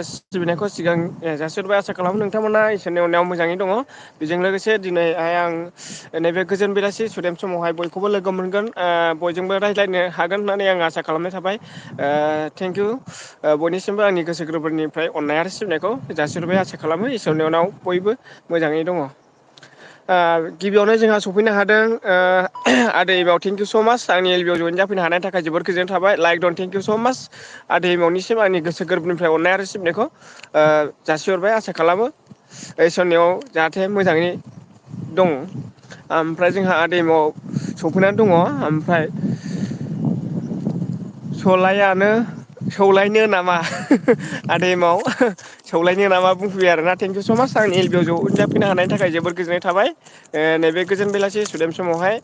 सिबिनायखौ सिगां जासिहरबाय आसा खालामो नोंथांमोना इसोरनि अननायाव मोजाङै दङ बेजों लोगोसे दिनैहाय आं नैबे गोजोन बेलासि सुदेम समावहाय बयखौबो लोगो मोनगोन बयजोंबो रायज्लायनो हागोन होननानै आं आसा खालामनाय थाबाय थेंकिउ बयनिसिमबो आंनि गोसो गोरबोनिफ्राय अननाय आरो सिबिनायखौ जासिहरबाय आसा खालामो इसोरनि उनाव बयबो मोजाङै दङ गिबियावनो जोंहा सफैनो हादों आदैबाव थेंकिउ स' माच आंनि एल बि आव जयेन जाफैनो हानायनि थाखाय जोबोद गोजोननाय थाबाय लाइक दन थेंकिउ स' माच आदै मावनिसिम आंनि गोसो गोरबोनिफ्राय अननाय आरो सिबिनायखौ जासिहरबाय आसा खालामो इसोरनियाव जाहाथे मोजाङै दं ओमफ्राय जोंहा आदैमुआव सफैनानै दङ ओमफ्राय सौलायनो नामा आदैमाव सौलायनो नामा बुंफैयो आरोना थेंकिउ स' माच आंनि एल बि आव ज'जाफैनो हानायनि थाखाय जोबोद गोजोननाय थाबाय नैबे गोजोन बेलासि सुदेम समावहाय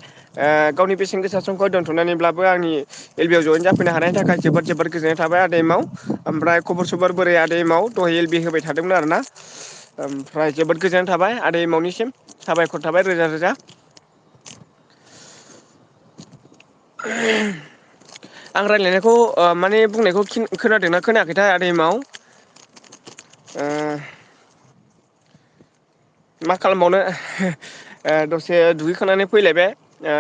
गावनि बेसेन गोसा समखौ दोन्थ'नानैब्लाबो आंनि एल बि आव जयेन जाफैनो हानायनि थाखाय जोबोद जोबोद गोजोननाय थाबाय आदैमाव ओमफ्राय खबर सबर बोरै आदैमाव दहाय एल बि होबाय थादोंमोन आरोना ओमफ्राय जोबोद गोजोननाय थाबाय आदैमावनिसिम साबायखर थाबाय रोजा रोजा आं रायज्लायनायखौ माने बुंनायखौ खोनादोंना खोनायाखैथाय आदैमाव मा खालामबावनो दसे दुगैखांनानै फैलायबाय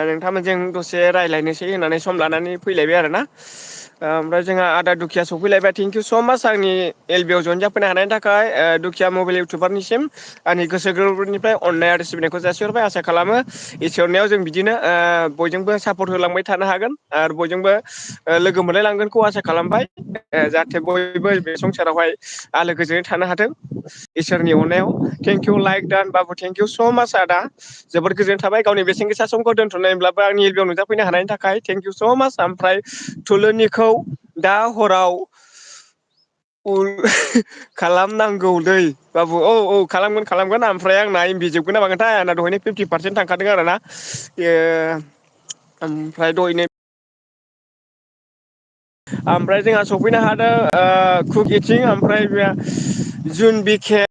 नोंथांमोनजों दसे रायज्लायनोसै होननानै सम लानानै फैलायबाय आरोना ओमफ्राय जोंहा आदा दुखिया सफैलायबाय थेंकिउ स' माच आंनि एल बि आव जयेन जाफैनो हानायनि थाखाय दुखिया मबाइल इउटुबारनिसिम आंनि गोसो गोरबोनिफ्राय अननाय आरो सिबिनायखौ जासिहरबाय आसा खालामो इसोरनियाव जों बिदिनो बयजोंबो सापर्ट होलांबाय थानो हागोन आरो बयजोंबो लोगो मोनलायलांगोनखौ आसा खालामबाय जाहाथे बयबो बे संसारावहाय आलो गोजोनै थानो हाथों इसोरनि अननायाव थेंकिउ लाइक दान बाबु थेंकिउ स' माच आदा जोबोद गोजोन्नाय थाबाय गावनि बेसेन गोसा समखौ दोन्थ'नायब्लाबो आंनि एल बि आव नुजाफैनो हानायनि थाखाय थेंकिउ स' माच ओमफ्राय थुलुंनिखौ दा हराव खालामनांगौ दै बाबु औ खालामगोन ओमफ्राय आंना एमबि जोबगोन ना मागोनथाय आंना दहायनो 50% थांखादों आरोना ओमफ्राय दहायनो ओमफ्राय जोंहा सफैनो हादों कुक इथिं ओमफ्राय बे जुन बिखे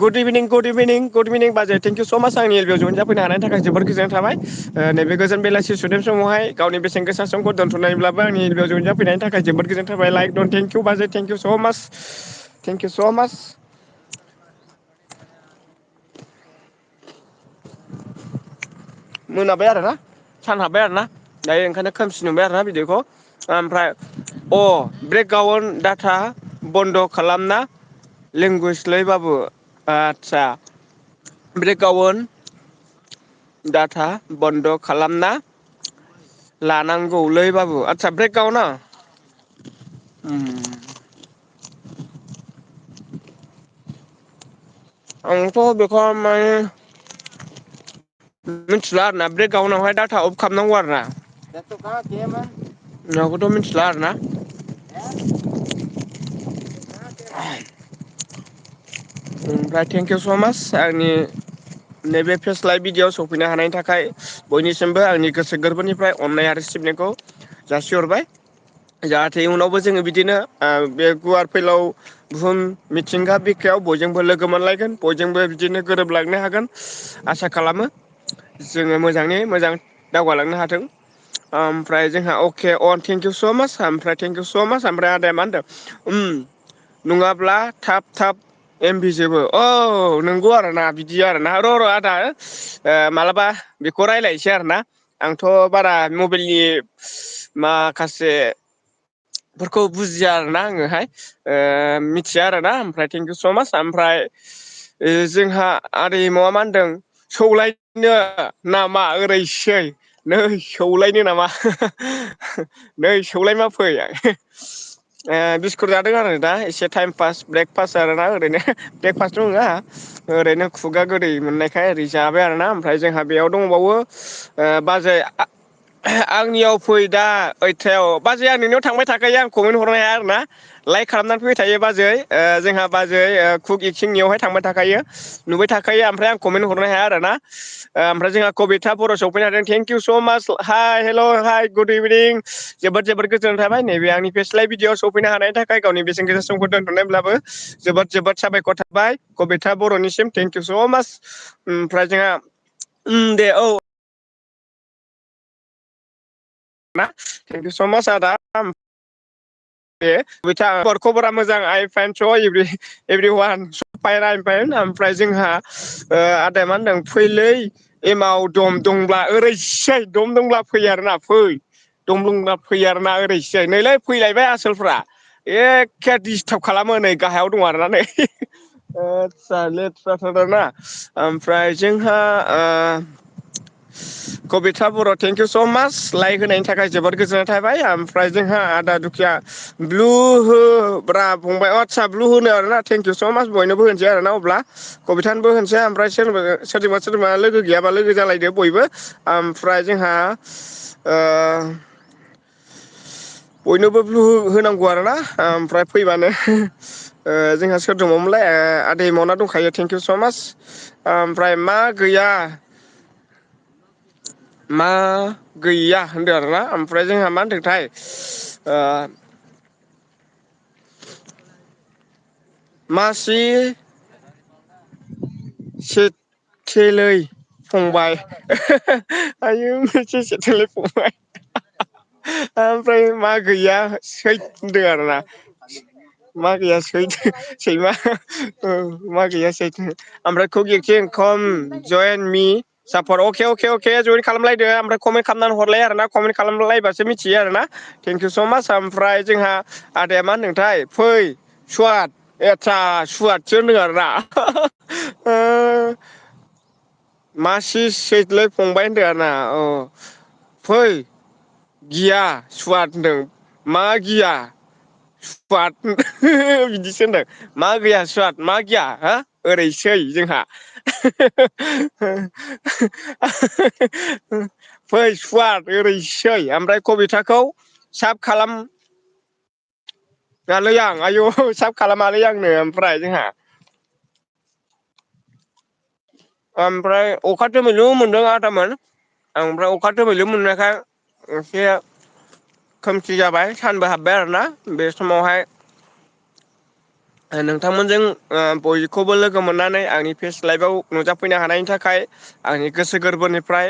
गुड इभिनिं बाजै थेंकिउ स' माच आंनि एल बि आव जयेन जाफैनो हानायनि थाखाय जोबोद गोजोननाय थाबाय नैबे गोजोन बेलासि सुदेम समावहाय गावनि बेसेन गोसा समखौ दोन्थ'नायब्लाबो आंनि एल बि आव जयेन जाफैनायनि थाखाय जोबोद गोजोननाय थाबाय लाइक दन थेंकिउ बाजै थेंकिउ स' माच मोनाबाय आरोना सान हाबबाय आरोना दायो ओंखायनो खोमसि नुबाय आरोना भिडिअ'खौ ओमफ्राय ब्रेकग्राउन्ड डाटा बन्द' खालामना लेंगुवेजलै बाबु आदसा ब्रेकग्राउन्ड डाटा बन्द' खालामना लानांगौलै बाबु आदसा ब्रेकग्राउन्डआ आंथ' बेखौ माने मिथिला आरोना ब्रेकग्राउन्डआवहाय डाटा अफ खालामनांगौ आरो ना बेखौथ' मिथिला आरोना ओमफ्राय थेंकिउ स' माच आंनि नैबे फेस लाइभ भिडिअ' सफैनो हानायनि थाखाय बयनिसिमबो आंनि गोसो गोरबोनिफ्राय अननाय आरो सिबिनायखौ जासिहरबाय जाहाथे उनावबो जोङो बिदिनो बे गुवार फैलाव बुहुम मिथिंगा बिखायाव बयजोंबो लोगो मोनलायगोन बयजोंबो बिदिनो गोरोबलांनो हागोन आसा खालामो जोङो मोजाङै मोजां दावगालांनो हाथों ओमफ्राय जोंहा अके थेंकिउ स' माच ओमफ्राय थेंकिउ स' माच ओमफ्राय आदाया मा होनदों नङाब्ला थाब एमबि जोबो नंगौ आरोना बिदि आरोना र' आदा मालाबा बेखौ रायज्लायनोसै आरोना आंथ' बारा मबाइलनि माखासे फोरखौ बुजिया आरोना आङोहाय मिथिया आरोना ओमफ्राय थेंकिउ स' माच ओमफ्राय जोंहा आदैमुवा मा होनदों सौलायनो नामा ओरैसै नै सौलायनो नामा नै सौलायमा फै बिस्कुट जादों आरो दा एसे टाइम पास ब्रेकफास्ट आरोना ओरैनो ब्रेकफास्टथ' नङा ओरैनो खुगा गोदै मोननायखाय ओरै जाबाय आरोना ओमफ्राय जोंहा बेयाव दंबावो बाजै आंनियाव फै दा 8थायाव बाजै आं नोंनियाव थांबाय थाखायो आं कमेन्ट हरनो हाया आरोना लाइक खालामनानै फैबाय थायो बाजै जोंहा बाजै कुक इथिंनियावहाय थांबाय थाखायो नुबाय थाखायो ओमफ्राय आं कमेन्ट हरनो हाया आरोना ओमफ्राय जोंहा कबिथा बर' सफैनो हादों थेंकिउ स' माच हाय हेल' हाय गुड इभिनिं जोबोद गोजोननाय थाबाय नैबे आंनि फेस्लाय भिडिअ सफैनो हानायनि थाखाय गावनि बेसेन गोसा समखौ दोनथ'नायब्लाबो जोबोद साबायखर थाबाय कबिथा बर'निसिम थेंकिउ स' माच ओमफ्राय जोंहा दे ना थेंकिउ स' माच आदा खबरा मोजां आइ फाइन स एभ्रि वान फाइन आइ फाइन ओमफ्राय जोंहा आदाया मा होनदों फैलै एमाव दम दंब्ला ओरैसै दम दंब्ला फै आरोना फै दम दंब्ला फै आरोना ओरैसै नैलै फैलायबाय आसोलफ्रा एखे दिसटार्ब खालामो नै गाहायाव दं आरोना नै आदसा लेथ्राथार ना ओमफ्राय जोंहा कबिथा बर' थेंकिउ स' माच लाइक होनायनि थाखाय जोबोद गोजोननाय थाबाय ओमफ्राय जोंहा आदा दुखिया ब्लु हो ब्रा फंबाय आदसा ब्लु होनो आरोना थेंकिउ स' माच बयनोबो होनसै आरोना अब्ला कबिथानोबो होनसै ओमफ्राय सोरजोंबा सोरजोंबा लोगो गैयाबा लोगो जालायदो बयबो ओमफ्राय जोंहा बयनोबो ब्लु होनांगौ आरोना ओमफ्राय फैबानो जोंहा सोर दङमोनलाय आदै मना दंखायो थेंकिउ स' माच ओमफ्राय मा गैया मा गैया होनदों आरोना ओमफ्राय जोंहा मा होनदोंथाय मासि सेथेलै फंबाय आयौ सेथेलै फंबाय ओमफ्राय मा गैया सैथ होनदों आरोना मा गैया सैथ सैमा मा गैया सैथो ओमफ्राय कुक एटिं खम जइन मि सापर अके अके अके जइन खालामलायदो ओमफ्राय कमेन्ट खालामनानै हरलाय आरोना कमेन्ट खालामलायबासो मिथियो आरोना थेंकिउ स' माच ओमफ्राय जोंहा आदाया मा होनदोंथाय फै सुवाद आदसा सुवादसो होनदों आरोना मासि सैथलै फंबाय होनदों आरोना औ फै गिया सुवाद होनदों मा गिया सुवाद बिदिसो होनदों मा गैया सुवाद मा गिया हा ओरैसै जोंहा फै सुवाद ओरैसै ओमफ्राय कबिथाखौ साब खालाम दालै आं आयु साब खालामालै आंनो ओमफ्राय जोंहा ओमफ्राय अखा दोमैलु मोनदों आदामोन ओमफ्राय अखा दोमैलु मोननायखाय एसे खोमसि जाबाय सानबो हाबबाय आरोना बे समावहाय नोंथांमोनजों बयखौबो लोगो मोननानै आंनि फेस लाइभआव नुजाफैनो हानायनि थाखाय आंनि गोसो गोरबोनिफ्राय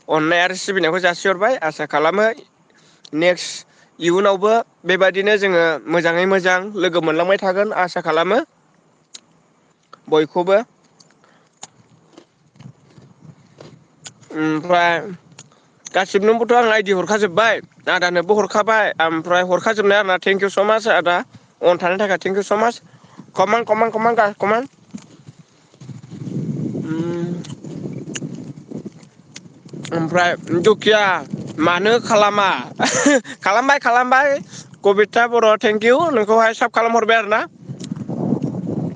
अननाय आरो सिबिनायखौ जासिहरबाय आसा खालामो नेक्स्ट इयुनावबो बेबायदिनो जोङो मोजाङै मोजां लोगो मोनलांबाय थागोन आसा खालामो बयखौबो ओमफ्राय गासिबनोबोथ' आं आइडि हरखाजोबबाय आदानोबो हरखाबाय ओमफ्राय हरखाजोबनाय आरोना थेंकिउ स' माच आदा अन थानायनि थाखाय थेंकिउ स' माच कमान कमान कमान कमान ओमफ्राय दुखिया मानो खालामा खालामबाय खालामबाय कबिथा बर' थेंकिउ नोंखौहाय साब खालामहरबाय आरोना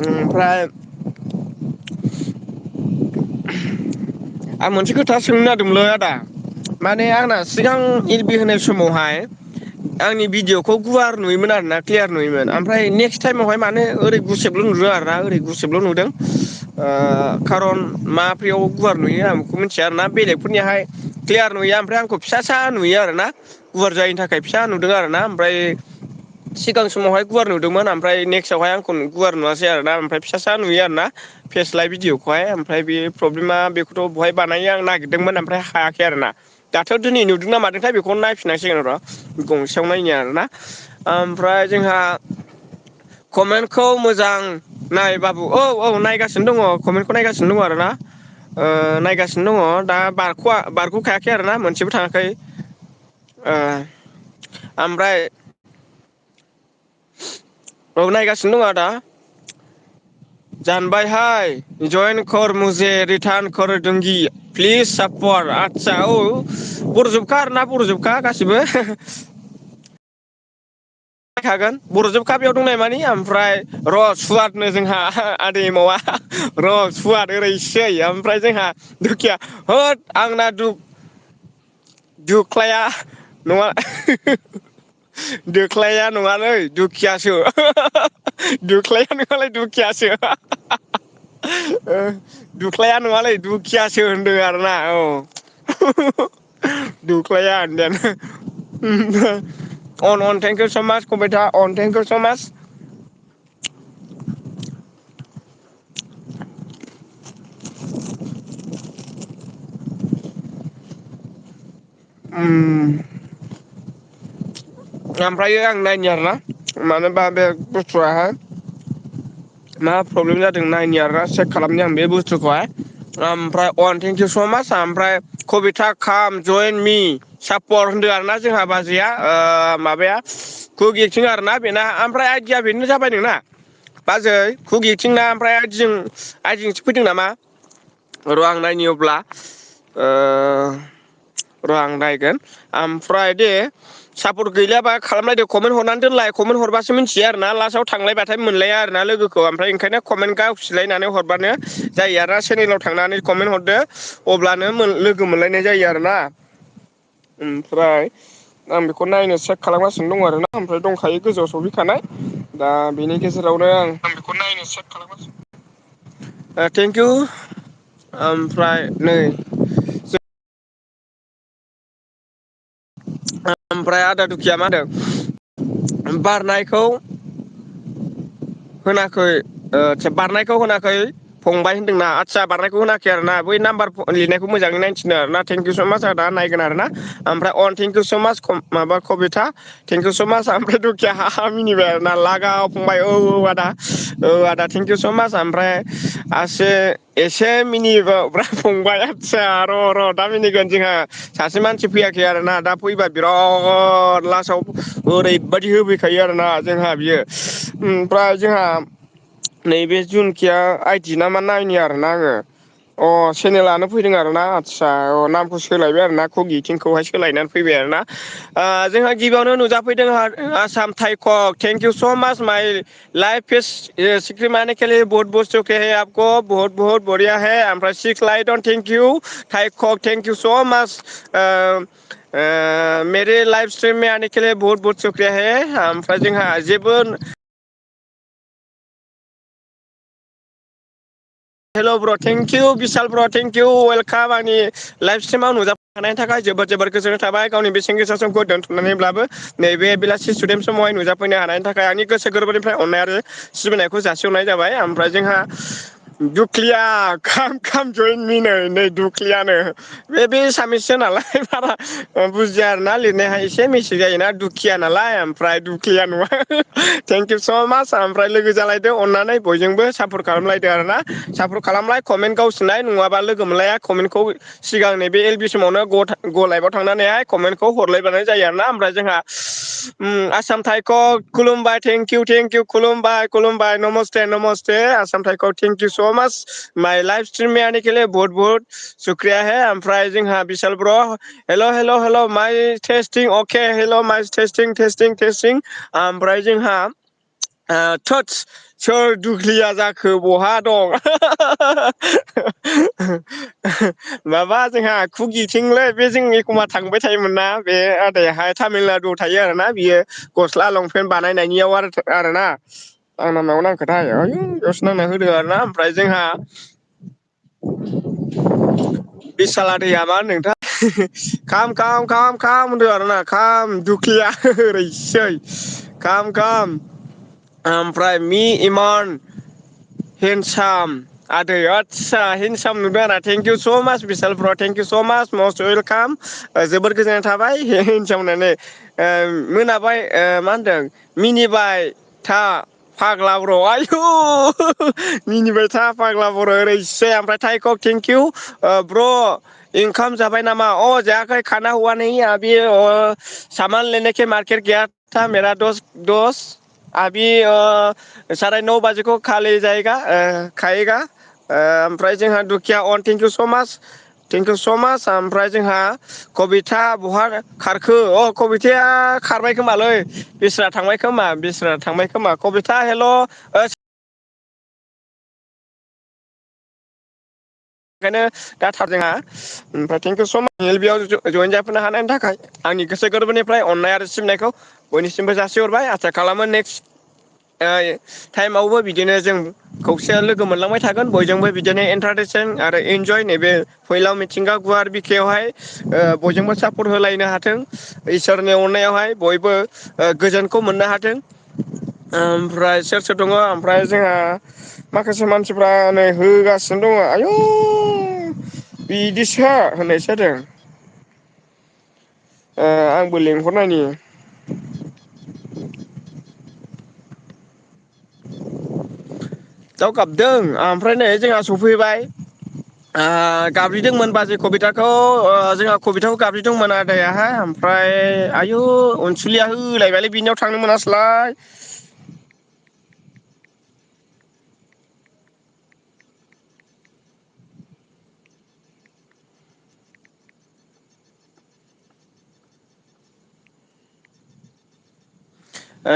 ओमफ्राय आं मोनसे खोथा सोंनो नागिरदोंमोनलै आदा माने आंना सिगां एल बि होनाय समावहाय आंनि भिडिअ'खौ गुवार नुयोमोन आरोना क्लियार नुयोमोन ओमफ्राय नेक्स्ट टाइमावहाय मानो ओरै गुसेबल' नुदों आरोना ओरै गुसेबल' नुदों खारन माब्रैयाव गुवार नुयो आं बेखौ मिथिया आरोना बेलेगफोरनियाहाय क्लियार नुयो ओमफ्राय आंखौ फिसा सा नुयो आरोना गुवार जायैनि थाखाय फिसा नुदों आरोना ओमफ्राय सिगां समावहाय गुवार नुदोंमोन ओमफ्राय नेक्स्टआवहाय आंखौ गुवार नुवासै आरोना ओमफ्राय फिसा सा नुयो आरोना फेस्लाइ भिडिअखौहाय ओमफ्राय बे प्रब्लेमा बेखौथ' बहाय बानायो आं नागिरदोंमोन ओमफ्राय हायाखै आरोना दाथ' दिनै नुदोंना मादोंथाय बेखौनो नायफिनांसिगोन र' गंसेयाव नायनि आरोना ओमफ्राय जोंहा कमेन्टखौ मोजां नाय बाबु औ औ नायगासिनो दङ कमेन्टखौ नायगासिनो दङ आरोना नायगासिनो दङ दा बारग'खायाखै आरोना मोनसेबो थाङाखै ओमफ्राय औ नायगासिनो दं आदा जानबायहाय जइन कर मुजे रिटार्न कर दोंगि प्लिज सापर आदसा औ बर'जोबखा आरोना बर'जोबखा गासिबो खागोन बर'जोबखा बेयाव दंनाय मानि ओमफ्राय र' सुवादनो जोंहा आदै मावा र' सुवाद ओरैसै ओमफ्राय जोंहा दुखिया होद आंना दुख्लाया नङा दोख्लाया नङालै दुखियासो दोख्लाया नङालै दुखियासो दुख्लाया नङालै दुखियासो होनदों आरोना औ दुख्लाया होननायानो अन थेंक इउ स' माच कबिथा अन थेंक इउ स' माच ओमफ्रायो आं नायनि आरोना मानो होनबा बे बुस्थुआहाय मा प्रब्लेम जादों नायनि आरोना चेक खालामनि आं बे बुस्थुखौहाय ओमफ्राय अन थेंकिउ स' माच ओमफ्राय कबिथा काम जयेन मि सापर होनदों आरोना जोंहा बाजैया माबाया कुक एक्टिं आरोना बेना ओमफ्राय आइदिया बेनो जाबाय नोंना बाजै कुक एक्टिंना ओमफ्राय आइदिजोंसो फैदों नामा र' आं नायनि अब्ला र' आं नायगोन ओमफ्राय दे सापर्ट गैलियाबा खालामलायदो कमेन्ट हरनानै दोनलाय कमेन्ट हरबासो मिथियो आरोना लास्टआव थांलायबाथाय मोनलाया आरोना लोगोखौ ओमफ्राय ओंखायनो कमेन्ट गावसिलायनानै हरबानो जायो आरोना चेनेलाव थांनानै कमेन्ट हरदो अब्लानो लोगो मोनलायनाय जायो आरोना ओमफ्राय आं बेखौ नायनो चेक खालामगासिनो दं आरोना ओमफ्राय दंखायो गोजौआव सौहैखानाय दा बेनि गेजेरावनो आं बेखौ नायनो चेक खालामगासिनो थेंकिउ ओमफ्राय नै ओमफ्राय आदा दुखिया मा होनदों बारनायखौ होनाखै बारनायखौ होनाखै फंबाय होनदोंना आदसा बारनायखौ होनाखै आरो ना बै नाम्बार लिरनायखौ मोजाङै नायनथिनो आरोना थेंकिउ स' माच आदा नायगोन आरोना ओमफ्राय अन थेंकिउ स' माच माबा कबिथा थेंकिउ स' माच ओमफ्राय दुखिया हा हा मिनिबाय आरोना लागाव फंबाय औ आदा थेंकिउ स' माच ओमफ्राय एसे मिनिबावब्रा फंबाय आदसा र' दा मिनिगोन जोंहा सासे मानसि फैयाखै आरोना दा फैबा बिराद लास्टाव ओरैबायदि होफैखायो आरोना जोंहा बियो ओमफ्राय जोंहा नैबे जुनखिया आइदि ना मा नायनि आरोना आङो चेनेलानो फैदों आरोना आदसा नामखौ सोलायबाय आरोना कुक इटिंखौहाय सोलायनानै फैबाय आरोना जोंहा गिबियावनो नुजाफैदों आसाम टाइकक थेंकिउ स' माच माइ लाइफ फिस सिक्री मारने के लिए बहुत बहुत शुक्रिया है आपको बहुत बहुत बढ़िया है ओमफ्राय सिक्स लाइटन थेंकिउ टाइकक थेंकिउ स' माच मेरे लाइफ स्ट्रिम में आने के लिए बहुत बहुत शुक्रिया है ओमफ्राय जोंहा जेबो हेल' ब्र' थेंकिउ बिशाल ब्र' थेंकिउ वेलकाम आंनि लाइफ स्ट्रिमाव नुजाफानायनि थाखाय जोबोद जोबोद गोजोननाय थाबाय गावनि बेसेन गोसा समखौ दोनथ'नानैब्लाबो नैबे बेलासि सुदेम समावहाय नुजाफैनो हानायनि थाखाय आंनि गोसो गोरबोनिफ्राय अननाय आरो सिबिनायखौ जासिहरनाय जाबाय ओमफ्राय जोंहा दुख्लिया खाम जइन मि नै दुख्लियानो बे सामिससो नालाय बारा बुजिया आरोना लिरनायाहाय एसे मिस्टेक जायोना दुखिया नालाय ओमफ्राय दुख्लिया नङा थेंकिउ स' माच ओमफ्राय लोगो जालायदो अननानै बयजोंबो सापर्ट खालामलायदो आरोना सापर्ट खालामलाय कमेन्ट गावसोरनाय नङाबा लोगो मोनलाया कमेन्टखौ सिगां नैबे एल बि समावनो ग लाइभआव थांनानैहाय कमेन्टखौ हरलायबानो जायो आरोना ओमफ्राय जोंहा आसाम थाइखक खुलुमबाय थेंकिउ खुलुमबाय नमस्ते आसाम थाइखक थेंकिउ स' माच माइ लाइफ स्ट्रिम में आने के लिए बहुत बहुत शुक्रिया है ओमफ्राय जोंहा बिशाल ब्र' हेल' माइ टेस्टिं अके हेल' माइ टेस्टिं ओमफ्राय जोंहा थोदस सोर दुख्लिया जाखो बहा दं माबा जोंहा कुक इटिंलै बे जों एखमबा थांबाय थायोमोन ना बे आदायाहाय तामिलनाडुआव थायो आरोना बियो गस्ला लंपेन्ट बानायनायनियाव आरोना आंना मायाव नांखोथाय आयौ बेयावसो नांना होदों आरोना ओमफ्राय जोंहा बिसाला दैया मा होनदोंथाय खाम होनदों आरोना खाम दुख्लिया ओरैसै खाम ओमफ्राय मि इमान हेन्डसाम आदै आदसा हेन्डसाम नुदों आरो थेंकिउ स' माच बिसाल ब्र' थेंकिउ स' माच मस्ट वेलकाम जोबोद गोजोननाय थाबाय हिनजाव होननानै मोनाबाय मा होनदों मिनिबाय था फाग्ला ब्र' आयु मिनिबाय था फाग्ला बर' ओरैसै ओमफ्राय थाइकक थेंकिउ ब्र' ओंखाम जाबाय नामा जायाखै खाना हुआ नहीं अभी सामान लेने के मार्केट गया था मेरा दोस्त अभी 9:30 बजे को खाली जाएगा खाएगा ओमफ्राय जोंहा दुखिया अन थेंकिउ स' माच ओमफ्राय जोंहा कबिथा बहा खारखो कबिथाया खारबाय खोमालै बिस्रा थांबाय खोमा कबिथा हेल' ओंखायनो दा थार जोंहा ओमफ्राय थेंकिउ स' माच एल बियाव जयेन जाफैनो हानायनि थाखाय आंनि गोसो गोरबोनिफ्राय अननाय आरो सिबिनायखौ बयनिसिमबो जासिहरबाय आसा खालामो नेक्स्ट टाइमावबो बिदिनो जों खौसे लोगो मोनलांबाय थागोन बयजोंबो बिदिनो एन्टारटेन आरो इन्जय नैबे फैलाव मिथिंगा गुवार बिखायावहाय बयजोंबो सापर्ट होलायनो हाथों इसोरनि अननायावहाय बयबो गोजोनखौ मोननो हाथों ओमफ्राय सोर दङ ओमफ्राय जोंहा माखासे मानसिफ्रा नै होगासिनो दङ आयु बिदिसो होननायसो जादों आंबो लेंहरनायनि दाउ गाबदों ओमफ्राय नै जोंहा सफैबाय गाबज्रिदोंमोन बाजै कबिथाखौ जोंहा कबिथाखौ गाबज्रिदोंमोन आदायाहाय ओमफ्राय आयु अनसुलिया होलायबायलै बिनियाव थांनो मोनासैलाय।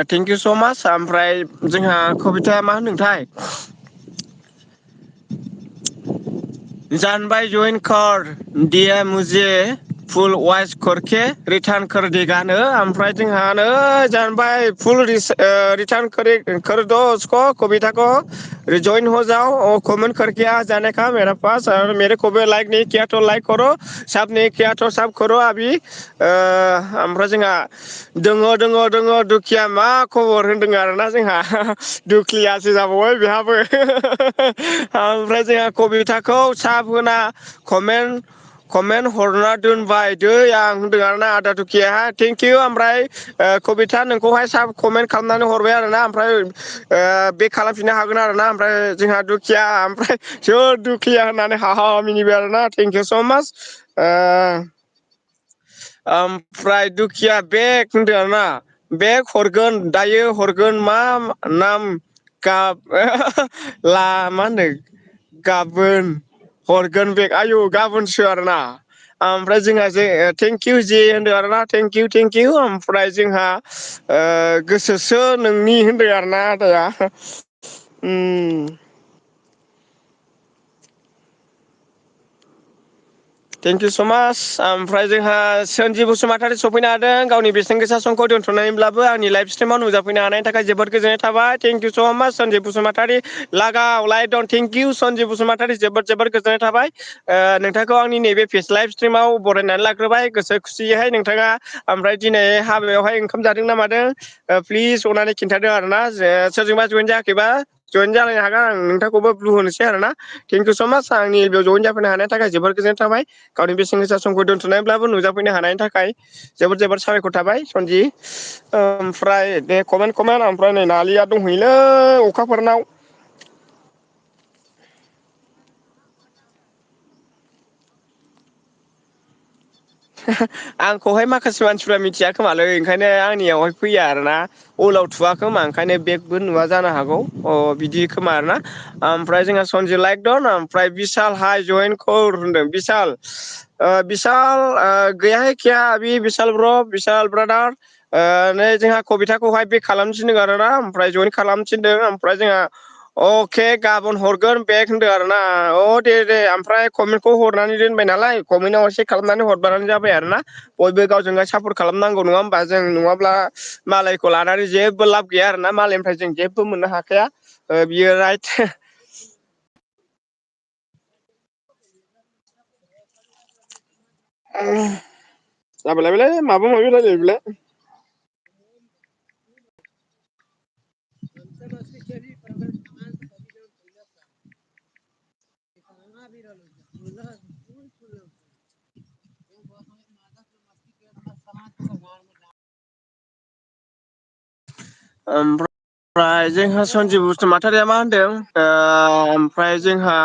थेंक इउ स' माच ओमफ्राय जोंहा कबिथाया मा होनदोंथाय जानबाय जइन कर दिया मुझे फुल वाइस करके रिटार्न कर देगानो ओमफ्राय जोंहा नै जानबाय फुल रिटार्न कर दो उसको कविता को रिजॉइन हो जाओ और कमेंट करके आ जाने का मेरा पास और मेरे को भी लाइक नहीं किया तो लाइक करो सब नहीं किया तो सब करो अभी ओमफ्राय जोंहा दङ दुखिया मा खबर होनदों आरोना जोंहा दुख्लियासो जाबावबाय बेहाबो ओमफ्राय जोंहा कबिथाखौ साब होना कमेन्ट हरना दोनबाय दै आं होनदों आरोना आदा दुखियाहाय थेंक इउ ओमफ्राय कबिथा नोंखौहाय साब कमेन्ट खालामनानै हरबाय आरोना ओमफ्राय बेक खालामफिननो हागोन आरोना ओमफ्राय जोंहा दुखिया ओमफ्राय सोर दुखिया होननानै हाहा मिनिबाय आरोना थेंक इउ स' माच ओमफ्राय दुखिया बेक होनदों आरोना बेक हरगोन दायो हरगोन मा नाम गाब मा होनदों गाबोन हरगोन बेक आयु गाबोनसो आरोना ओमफ्राय जोंहा जे थेंक इउ जे होनदों आरोना थेंक इउ ओमफ्राय जोंहा गोसोसो नोंनि होनदों आरोना आदाया थेंक इउ स' माच ओमफ्राय जोंहा सोनजि बसुमतारी सफैनो हादों गावनि बेसेन गोसा समखौ दोन्थ'नानैब्लाबो आंनि लाइभ स्ट्रिमाव नुजाफैनो हानायनि थाखाय जोबोद गोजोननाय थाबाय थेंक इउ स' माच सनजिब बसुमतारी लागाव लाइक दन थेंक इउ सनजिब बसुमतारी जोबोद गोजोननाय थाबाय नोंथांखौ आंनि नैबे फेस लाइभ स्ट्रिमाव बरायनानै लाग्रोबाय गोसो खुसियैहाय नोंथाङा ओमफ्राय दिनै हाबायावहाय ओंखाम जादों ना मादों प्लिज अननानै खिन्थादों आरोना सोरजोंबा जयेन जायाखैबा जयेन जालायनो हागोन आं नोंथांखौबो ब्लु होनोसै आरोना थेंक इउ स' माच आंनि बेयाव जयेन जाफैनो हानायनि थाखाय जोबोद गोजोननाय थाबाय गावनि बेसेन गोसा समखौ दोन्थ'नायब्लाबो नुजाफैनो हानायनि थाखाय जोबोद साबायखर थाबाय सनजि ओमफ्राय दे कमेन्ट ओमफ्राय नै नालिया दंहैयोलै अखाफोरनाव आंखौहाय माखासे मानसिफ्रा मिथिया खोमालै ओंखायनो आंनियावहाय फैया आरोना अलाव थुवा खोमा ओंखायनो बेगबो नुवा जानो हागौ बिदि खोमा आरोना ओमफ्राय जोंहा सनजि लाइक दन ओमफ्राय बिसाल हाइ जयेन कर होनदों बिसाल गैयाहाय खिया अभि बिसाल बिसाल ब्रादार नै जोंहा कबिथाखौहाय बेक खालामनो थिनदों आरोना ओमफ्राय जयेन खालामनो थिनदों ओमफ्राय जोंहा अके गाबोन हरगोन बेक होनदों आरोना दे ओमफ्राय कमेन्टखौ हरनानै दोनबाय नालाय कमेन्टआव एसे खालामनानै हरबानो जाबाय आरोना बयबो गावजों गाव सापर्ट खालामनांगौ नङा होमबा जों नङाब्ला मालायखौ लानानै जेबो लाब गैया आरोना मालायनिफ्राय जों जेबो मोननो हाखाया बियो राइट जाबायलायबायलै माबा माबि रायलायो बेलाय ओमफ्राय जोंहा सनजिब बसुमतारिया मा होनदों ओमफ्राय जोंहा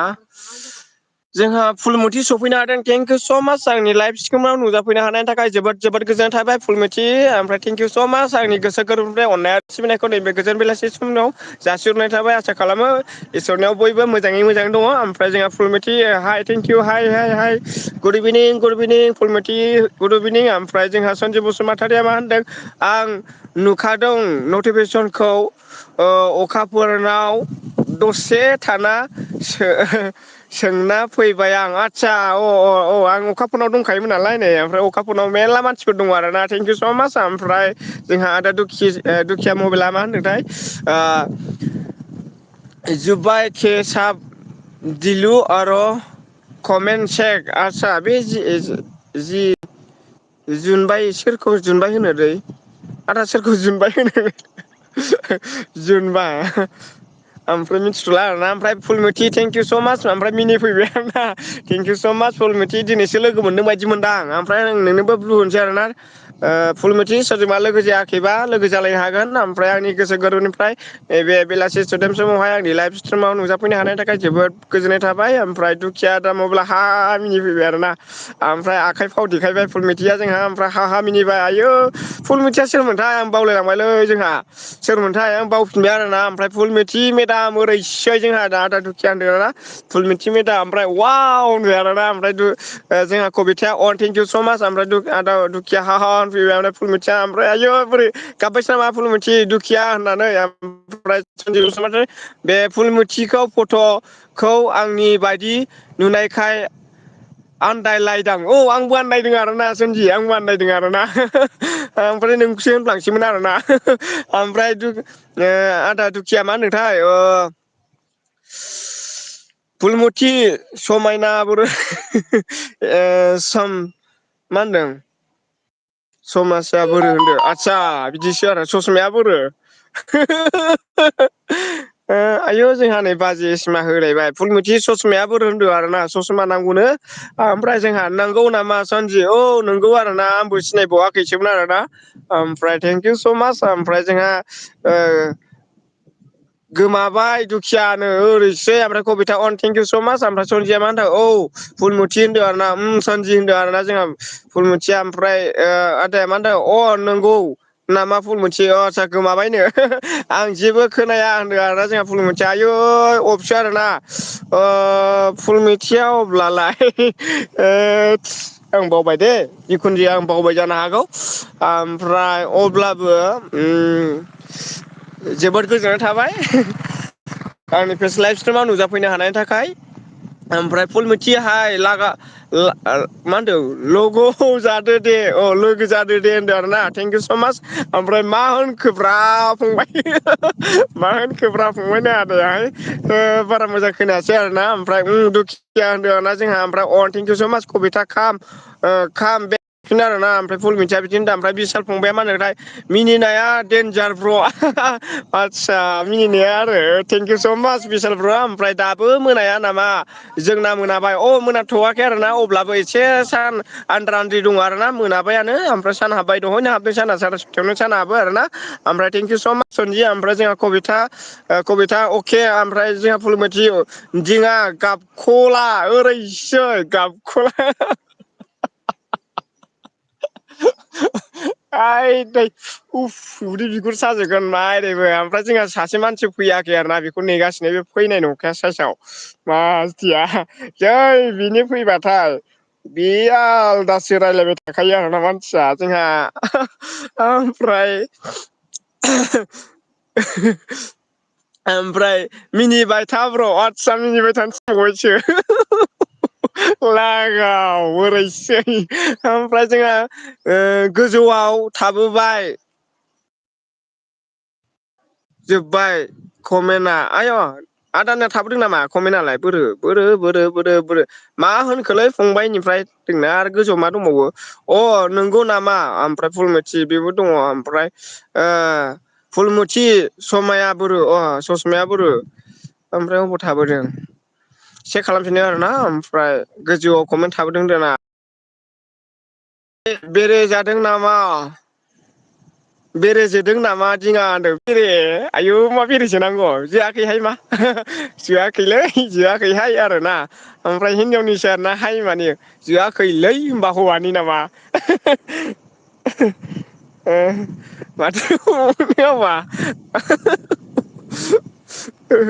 फुलमुथि सफैनो हादों थेंक इउ स' माच आंनि लाइभ स्ट्रिमाव नुजाफैनो हानायनि थाखाय जोबोद गोजोननाय थाबाय फुलमुथि ओमफ्राय थेंक इउ स' माच आंनि गोसो गोरबोनिफ्राय अननाय सिबिनायखौ नैबे गोजोन बेलासि समाव जासिहरनाय थाबाय आसा खालामो इसोरनियाव बयबो मोजाङै दङ ओमफ्राय जोंहा Phulmuthi hi thank you hi good evening Phulmuthi good evening ओमफ्राय जोंहा सनजिब बसुमतारिया मा होनदों आं नुखादों नटिफिकेसनखौ अखाफोरनाव दसे थाना सोंना फैबाय आं आदसा आं अखाफोरनाव दंखायोमोन नालाय नै ओमफ्राय अखाफोरनाव मेरला मानसिफोर दङ आरोना थेंक इउ स' माच ओमफ्राय जोंहा आदा दुखिया मबाइला मा होनदोंथाय जुब्बाइ के साब दिलु आरो कमेन्ट चेक आदसा बे जि जुनबाय सोरखौ जुनबाय होनो दै आदा सोरखौ जुनबाय होनो जुनबा ओमफ्राय मिथिथ'ला आरोना ओमफ्राय फुलमुथि थेंक इउ स' माच ओमफ्राय मिनिफैबाय आरोना थेंक इउ स' माच फुलमुथि दिनैसो लोगो मोनदों बायदि मोनदां ओमफ्राय आं नोंनोबो ब्लु होनसै आरोना फुलमोथि सोरजोंबा लोगो जायाखैबा लोगो जालायनो हागोन ओमफ्राय आंनि गोसो गोरबोनिफ्राय नैबे बेलासि सुदेम समावहाय आंनि लाइफ स्ट्रिमाव नुजाफैनो हानायनि थाखाय जोबोद गोजोननाय थाबाय ओमफ्राय दुखिया दामोब्ला हा मिनिफैबाय आरो ना ओमफ्राय आखाइ फाव देखायबाय फुलमिथिया जोंहा ओमफ्राय हा मिनिबाय आयौ फुलमिथिया सोरमोनथाय आं बावलायलांबायलै जोंहा सोरमोनथाय आं बावफिनबाय आरोना ओमफ्राय फुलमिथि मेदाम ओरैसै जोंहा आदा दुखिया होनदों आरोना फुलमिथि मेदाम ओमफ्राय वाव होनबाय आरोना ओमफ्राय जोंहा कबिथाया अ थेंक इउ स' माच ओमफ्राय आदा दुखिया हा होनफैबाय ओमफ्राय फुलमिथिया ओमफ्राय आयौ बोरै गाबबायसो नामा फुलमुथि दुखिया होननानै ओमफ्राय सनजिब बसुमतारी बे फुलमुथिखौ फट'खौ आंनि बायदि नुनायखाय आन्दायलायदां औ आंबो आन्दायदों आरोना सोनजि आंबो आन्दायदों आरोना ओमफ्राय नोंखौसो होनफ्लांसैमोन आरोना ओमफ्राय आदा दुखिया मा होनदोंथाय फुलमुथि समायना बर सम मा होनदों समाजा बोरो होनदों आदसा बिदिसो आरो ससमाया बोरो आयौ जोंहा नै बाजै सिमा होलायबाय फुलमुथि ससमाया बोरो होनदों आरोना ससमा नांगौनो ओमफ्राय जोंहा नंगौ नामा सनजि औ नंगौ आरोना आंबो सिनायबावाखैसोमोन आरोना ओमफ्राय थेंक इउ स' माच ओमफ्राय जोंहा गोमाबाय दुखियानो ओरैसै ओमफ्राय कबिथा अन थेंक इउ स' माच ओमफ्राय सनजिया मा होनदों औ फुलमुथि होनदों आरो ना सनजि होनदों आरोना जोंहा फुलमुथिया ओमफ्राय आदाया मा होनदों अ नंगौ नामा फुलमुथि आदसा गोमाबायनो आं जेबो खोनाया होनदों आरोना जोंहा फुलमुथिया आयु अफसै आरोना फुलमुथिया अब्लालाय आं बावबाय दे जिखुनु जाया आं बावबाय जानो हागौ ओमफ्राय अब्लाबो जोबोद गोजोननाय थाबाय आंनि फेस लाइफ स्ट्रिमाव नुजाफैनो हानायनि थाखाय ओमफ्राय फुलमुथियाहाय मा होनदों लग' जादो दे अ लोगो जादो दे होनदों आरोना थेंक इउ स' माच ओमफ्राय मा होनखोब्रा फंबाय मा होनखोब्रा फंबायनो आदायाहाय बारा मोजां खोनायासै आरोना ओमफ्राय दुखिया होनदों आरोना जोंहा ओमफ्राय अ थेंक इउ स' माच कबिथा खाम बेनो आरोना ओमफ्राय फुलमिथिया बिदिनो दा ओमफ्राय बिसाल फंबाया मा होनोथाय मिनिनाया देन्जार ब्र' आदसा मिनिनाया आरो थेंक इउ स' माच बिसाल ब्र' ओमफ्राय दाबो मोनाया नामा जोंना मोनाबाय अ मोनाथ'वाखै आरोना अब्लाबो एसे सान आद्रा आद्रि दङ आरोना मोनाबायानो ओमफ्राय सान हाबबाय दहायनो हाबदों साना साराय सयथायावनो सान हाबो आरोना ओमफ्राय थेंक इउ स' माच सनजि ओमफ्राय जोंहा कबिथा अके ओमफ्राय जोंहा फुलमुथि दिङा गाबखला ओरैसै गाबखला दै उफ उदै बिगुर साजोबगोन मारैबो ओमफ्राय जोंहा सासे मानसि फैयाखै आरोना बेखौ नेगासिनो बे फैनाय नंखाया साइसआव मासथिया जै बिनि फैबाथाय बे आलदासो रायलायबाय थाखायो आरोना मानसिया जोंहा ओमफ्राय ओमफ्राय मिनिबाय था ब्र' आदसा मिनिबाय थानो थिनबावबायसो लागाव ओरैसै ओमफ्राय जोंहा गोजौआव थाबोबाय जोब्बाय कमेन्टआ आय' आदाना थाबोदों नामा कमेन्टआलाय बोरो मा होनखोलै फंबायनिफ्राय जोंना आरो गोजौआव मा दंबावो अ नंगौ नामा ओमफ्राय फुलमुथि बेबो दङ ओमफ्राय फुलमुथि समाया बोरो ससमाया बोरो ओमफ्राय अबाव थाबोदों चेक खालामफिनदों आरोना ओमफ्राय गोजौआव कमेन्ट थाबोदों दाना बेरे जादों नामा बेरे जोदों नामा दिङा होनदों बेरे आयु मा बेरे जोनांगौ जोआखैहाय मा जोआखैलै जोआखैहाय आरोना ओमफ्राय हिनजावनिसो आरोना हाय माने जोआखैलै होनबा हौवानि नामा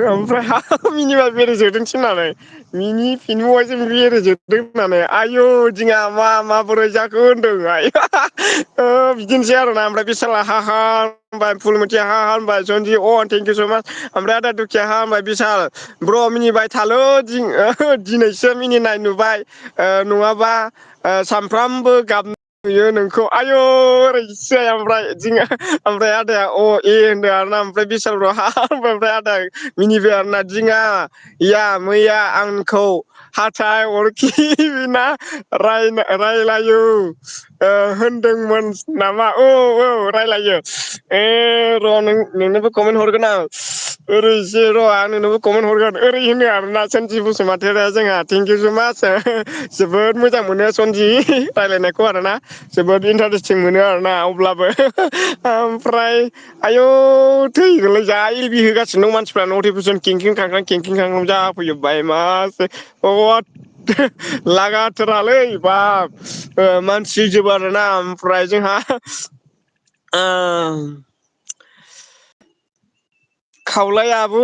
ओमफ्राय हा मिनिबा बेरे जोदोंसो होननानै मिनिफिनबावबायसो बेरे जोदों होननानै आयु दिङा माबोरै जाखो होनदों आय बिदिनोसै आरोना ओमफ्राय बे साला हा होनबाय फुलमुथिया हा होनबाय सनजि अ थेंक इउ स' माच ओमफ्राय आदा दुखिया हा होनबाय बिसाल ब्र' मिनिबाय थाल' दिनैसो मिनिनाय नुबाय नङाबा सानफ्रामबो गाबनाय नुयो नोंखौ आयौ ओरैसै ओमफ्राय आदाया अ ए होनदों आरोना ओमफ्राय बिसाल हा होनबाय ओमफ्राय आदा मिनिबाय आरोना दिङा मैया आंखौ हाथाय अरखि बिना रायलायो होनदोंमोन नामा औ रायलायो र' नोंनोबो कमेन्ट हरगोन आं ओरैसो र' आं नोंनोबो कमेन्ट हरगोन ओरै होनो आरोना सोनजि बसुमतारी जोंहा थेंक इउ स' माच जोबोद मोजां मोनो सनजि रायलायनायखौ आरोना जोबोद इन्टारेस्टिं मोनो आरोना अब्लाबो ओमफ्राय आयौ थै होलाय जा एलबि होगासिनो दं मानसिफ्रा नटिफिकेसन खेंखें खांख्रां खेंखें खांख्रां जाफैयो बाय मास लागाथारालै बाब मानसि जोबो आरोना ओमफ्राय जोंहा खावलायाबो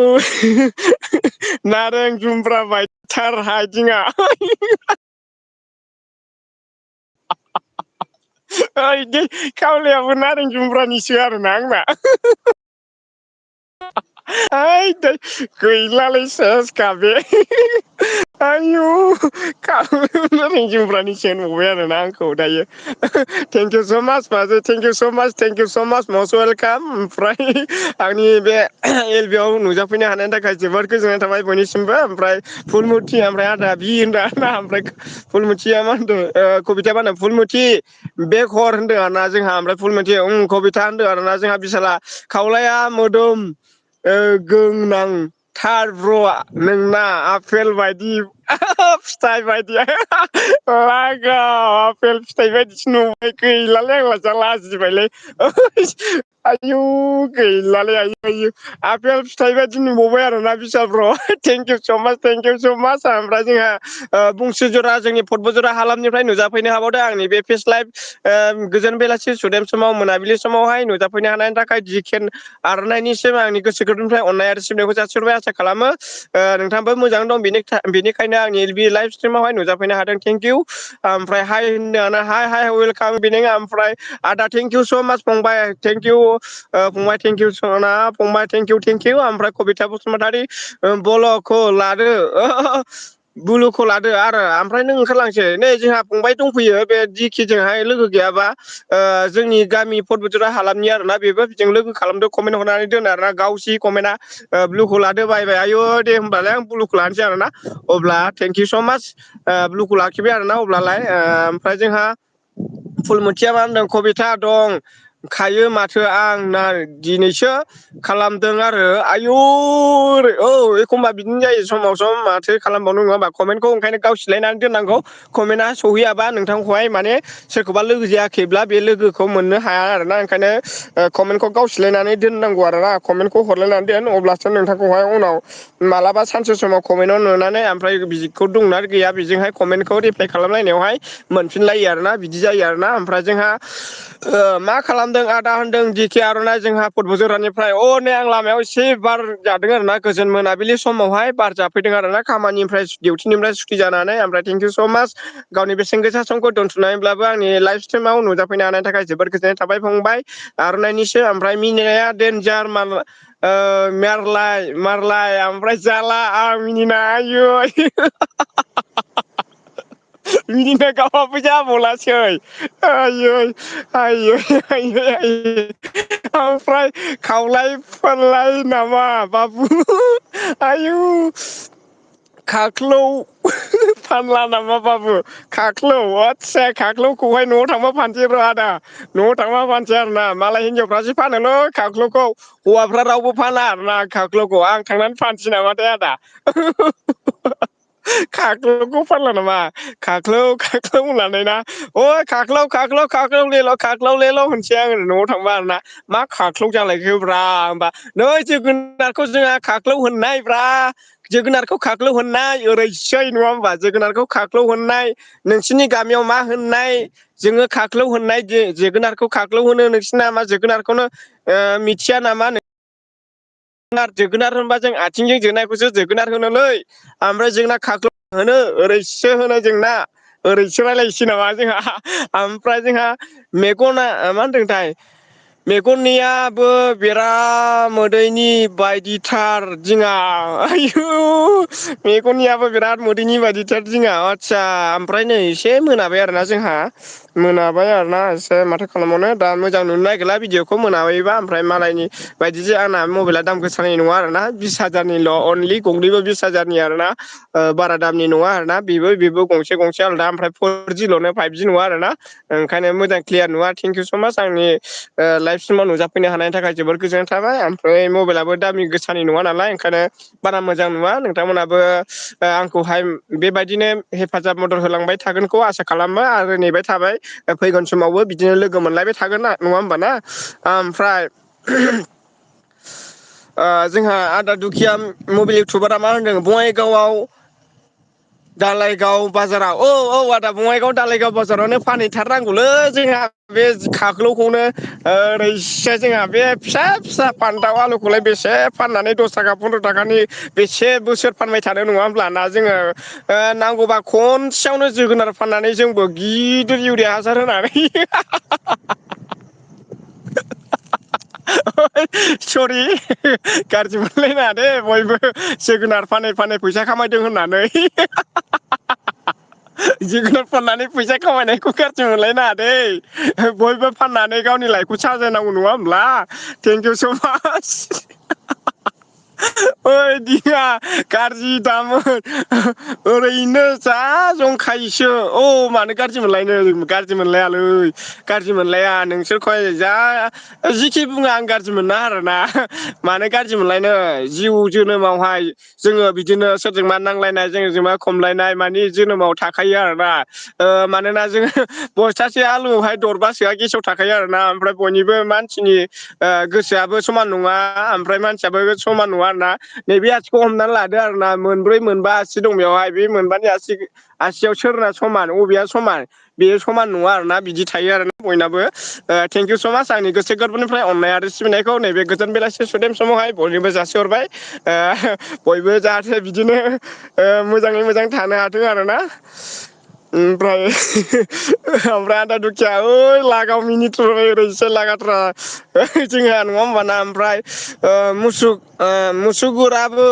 नारें जुमब्रा बायथार आइथिङा ओइ खावलायाबो नारें जुमब्रानिसो आरोना आंना ओइ गैलालै सेसखा बे आयु नारें जुमब्रानिसो होनबावबाय आरोना आंखौ दायो थेंक इउ स' माच बाजै थेंक इउ स' माच थेंक इउ स' माच मस्ट वेलकाम ओमफ्राय आंनि बे एल बि आव नुजाफैनो हानायनि थाखाय जोबोद गोजोननाय थाबाय बयनिसिमबो ओमफ्राय फुलमुथि ओमफ्राय आदा बि होनदों आरोना ओमफ्राय फुलमुथिया मा होनदों कबिथाया मा होनदों फुलमुथि बेक हर होनदों आरोना जोंहा ओमफ्राय फुलमुथि कबिथा होनदों आरोना जोंहा बिसाला खावलाया मोदोम गोंनांथार ब्र' नोंना आफेल बायदि फिथाइ बायदि लागाव आफेल फिथाइ बायदिसो नुबाय गैलालै आंला जा लाजिबायलै आयु गैलालै आयु आफेल फिथाइ बायदि नुबावबाय आरोना बिशाल ब्र थेंक इउ स' माच थेंक इउ स' माच ओमफ्राय जोंहा बुंसुजरा जोंनि फटबुजरा हालामनिफ्राय नुजाफैनो हाबावदों आंनि बे फेस लाइभ गोजोन बेलासि सुदेम समाव मोनाबिलि समावहाय नुजाफैनो हानायनि थाखाय जिखेन आर'नाइनिसिम आंनि गोसो गोरबोनिफ्राय अननाय आरो सिबिनायखौ जासिहरबाय आसा खालामो नोंथाङाबो मोजां दं बेनिखायनो आंनि एल बि लाइभ स्ट्रिमावहाय नुजाफैनो हादों थेंक इउ ओमफ्राय हाय होनदों हाय हाय वेलकाम बिदिनो ओमफ्राय आदा थेंक इउ स' माच फंबाय थेंक इउ फंबाय थेंक इउ सना फंबाय थेंक इउ ओमफ्राय कबिता बसुमतारी बल'खौ लादो बुलुखौ लादो आरो ओमफ्राय नों ओंखारलांसै नै जोंहा फंबाय दंफैयो बे दिकिजोंहाय लोगो गैयाबा जोंनि गामि फटबुजरा हालामनि आरोना बेबो बिजों लोगो खालामदों कमेन्ट हरनानै दोन आरोना गावसि कमेन्टआ ब्लुखौ लादो बायबाय आयु दे होमबालाय आं ब्लुखौ लानोसै आरोना अब्ला थेंक इउ स' माच ब्लुखौ लाखिबाय आरोना अब्लालाय ओमफ्राय जोंहा फुलमोथिया मा होनदों कबिथा दं खायो माथो आं ना दिनैसो खालामदों आरो आयु औ एखमबा बिदिनो जायो समाव सम माथो खालामबावनो नङा होमबा कमेन्टखौ ओंखायनो गाव सिलायनानै दोननांगौ कमेन्टआ सहैयाबा नोंथांखौहाय माने सोरखौबा लोगो जायाखैब्ला बे लोगोखौ मोननो हाया आरोना ओंखायनो कमेन्टखौ गाव सिलायनानै दोननांगौ आरोना कमेन्टखौ हरलायनानै दोन अब्लासो नोंथांखौहाय उनाव मालाबा सानसे समाव कमेन्टाव नुनानै ओमफ्राय बिखौ दंना गैया बेजोंहाय कमेन्टखौ रिप्लाय खालामलायनायावहाय मोनफिनलायो आरोना बिदि जायो आरोना ओमफ्राय जोंहा मा खालामदों आदा होनदों दिखे आर'नाइ जोंहा फटबुजरानिफ्राय नै आं लामायाव एसे बार जादों आरोना गोजोन मोनाबिलि समावहाय बार जाफैदों आरोना खामानिनिफ्राय डिउटिनिफ्राय सुथि जानानै ओमफ्राय थेंक इउ स' माच गावनि बेसेन गोसा समखौ दोनथुमनानैब्लाबो आंनि लाइफ स्ट्रिमाव नुजाफैनो हानायनि थाखाय जोबोद गोजोननाय थाबाय फंबाय आर'नाइनिसो ओमफ्राय मिनिनाया देनजार मारलाय ओमफ्राय जाला आं मिनिना आयै मिनिनो गावाबो जाबावलासै आयै आयै ओमफ्राय खावलाय फोरलाय नामा बाबु आयु खाख्लौ फानला नामा बाबु खाख्लौ आदसा खाख्लौखौहाय न'आव थांबा फानसै र' आदा न'आव थांबा फानसै आरोना मालाय हिनजावफ्रासो फानोलै खाख्लौखौ हौवाफ्रा रावबो फाना आरोना खाख्लौखौ आं थांनानै फानसै नामाथाय आदा खाख्लौखौ फानला नामा खाख्लौ होननानै ना खाख्लौ लेल' होनसै आङो न'आव थांबा आरोना मा खाख्लौ जालायखोब्रा होमबा नै जोगोनारखौ जोंहा खाख्लौ होननाय ब्रा जोगोनारखौ खाख्लौ होननाय ओरैसै नङा होमबा जोगोनारखौ खाख्लौ होननाय नोंसिनि गामियाव मा होननाय जोङो खाख्लौ होननाय जोगोनारखौ खाख्लौ होनो नोंसिना मा जोगोनारखौनो मिथिया नामा जोगोनार होनबा जों आथिंजों जोनायखौसो जोगोनार होनोलै ओमफ्राय जोंना खाख्लौ होनो ओरैसो होनो जोंना ओरैसो रायलायनोसै नामा जोंहा ओमफ्राय जोंहा मेगना मा होनदोंथाय मेगननियाबो बेराद मोदैनि बायदिथार दिङा आयु मेगननियाबो बिराद मोदैनि बायदिथार दिङा आदसा ओमफ्राय नै एसे मोनाबाय आरोना जोंहा मोनाबाय आरोना एसे माथो खालामबावनो दा मोजां नुनो नागिरला भिडिअखौ मोनाबायबा ओमफ्राय मालायनि बायदि आंना मबाइला दाम गोसानि नङा आरोना 20,000निल' अनलि गंनैबो 20,000नि आरोना बारा दामनि नङा आरोना बेबो गंसे आलादा ओमफ्राय 4G ल'नो 5G नङा आरोना ओंखायनो मोजां क्लियार नुवा थेंक इउ स' माच आंनि लाइफ लाइफसिमाव नुजाफैनो हानायनि थाखाय जोबोर गोजोननाय थाबाय ओमफ्राय मबाइलाबो दामि गोसानि नङा नालाय ओंखायनो बारा मोजां नुवा नोंथांमोनाबो आंखौहाय बेबायदिनो हेफाजाब मदद होलांबाय थागोनखौ आसा खालामो आरो नेबाय थाबाय फैगोन समावबो बिदिनो लोगो मोनलायबाय थागोन ना नङा होमबा ना ओमफ्राय जोंहा आदा दुखिया मबाइल इउटुबारा मा होनदों बङाइगावआव दालाइगाव बाजाराव औ आदा बङाइगाव दालाइगाव बाजारावनो फानहैथारनांगौलै जोंहा बे खाख्लौखौनो ओरैसे जोंहा बे फिसा फिसा फान्थाव आलुखौलाय बेसे फाननानै 10 थाखा 15 थाखानि बेसे बोसोर फानबाय थादों नङा होमब्लाना जोङो नांगौबा खनसेयावनो जोगोनार फाननानै जोंबो गिदिर इउरिया हासार होनानै सरि गाज्रि मोनलायनाङा दे बयबो जोगोनार फानै फानै फैसा खामायदों होननानै जोगोनार फाननानै फैसा खामायनायखौ गाज्रि मोनलायनाङा दै बयबो फाननानै गावनि लाइफखौ साजायनांगौ नङा होमब्ला थेंक इउ स' माच ओइ दिङा गाज्रि दामोन ओरैनो जा जंखायोसो मानो गाज्रि मोनलायनो गाज्रि मोनलायालै गाज्रि मोनलाया नोंसोरखौय जा जिखि बुङा आं गाज्रि मोना आरोना मानो गाज्रि मोनलायनो जिउ जोनोमावहाय जोङो बिदिनो सोरजोंबा नांलायनाय जोंजोंबा खमलायनाय मानि जोनोमाव थाखायो आरोना मानोना जोङो बस्थासे आलुआवहाय दरबासोआ गेसाव थाखायो आरोना ओमफ्राय बयनिबो मानसिनि गोसोआबो समान नङा ओमफ्राय मानसियाबो समान नङा आरोना नैबे आसिखौ हमनानै लादो आरोना मोनब्रै मोनबा आसि दं बेवहाय बे मोनबानि आसियाव सोरना समान बबेया समान बेयो समान नङा आरोना बिदि थायो आरोना बयनाबो थेंक इउ स' माच आंनि गोसो गोरबोनिफ्राय अननाय आरो सिबिनायखौ नैबे गोजोन बेलासि सुदेम समावहाय बयनोबो जासिहरबाय बयबो जाहाथे बिदिनो मोजाङै मोजां थानो हाथों आरोना ओमफ्राय आदा दुखिया ओइ लागाव मिनिथ्र ओरैसो लागाथ्रा जोंहा नङा होमबाना ओमफ्राय मुसुगुराबो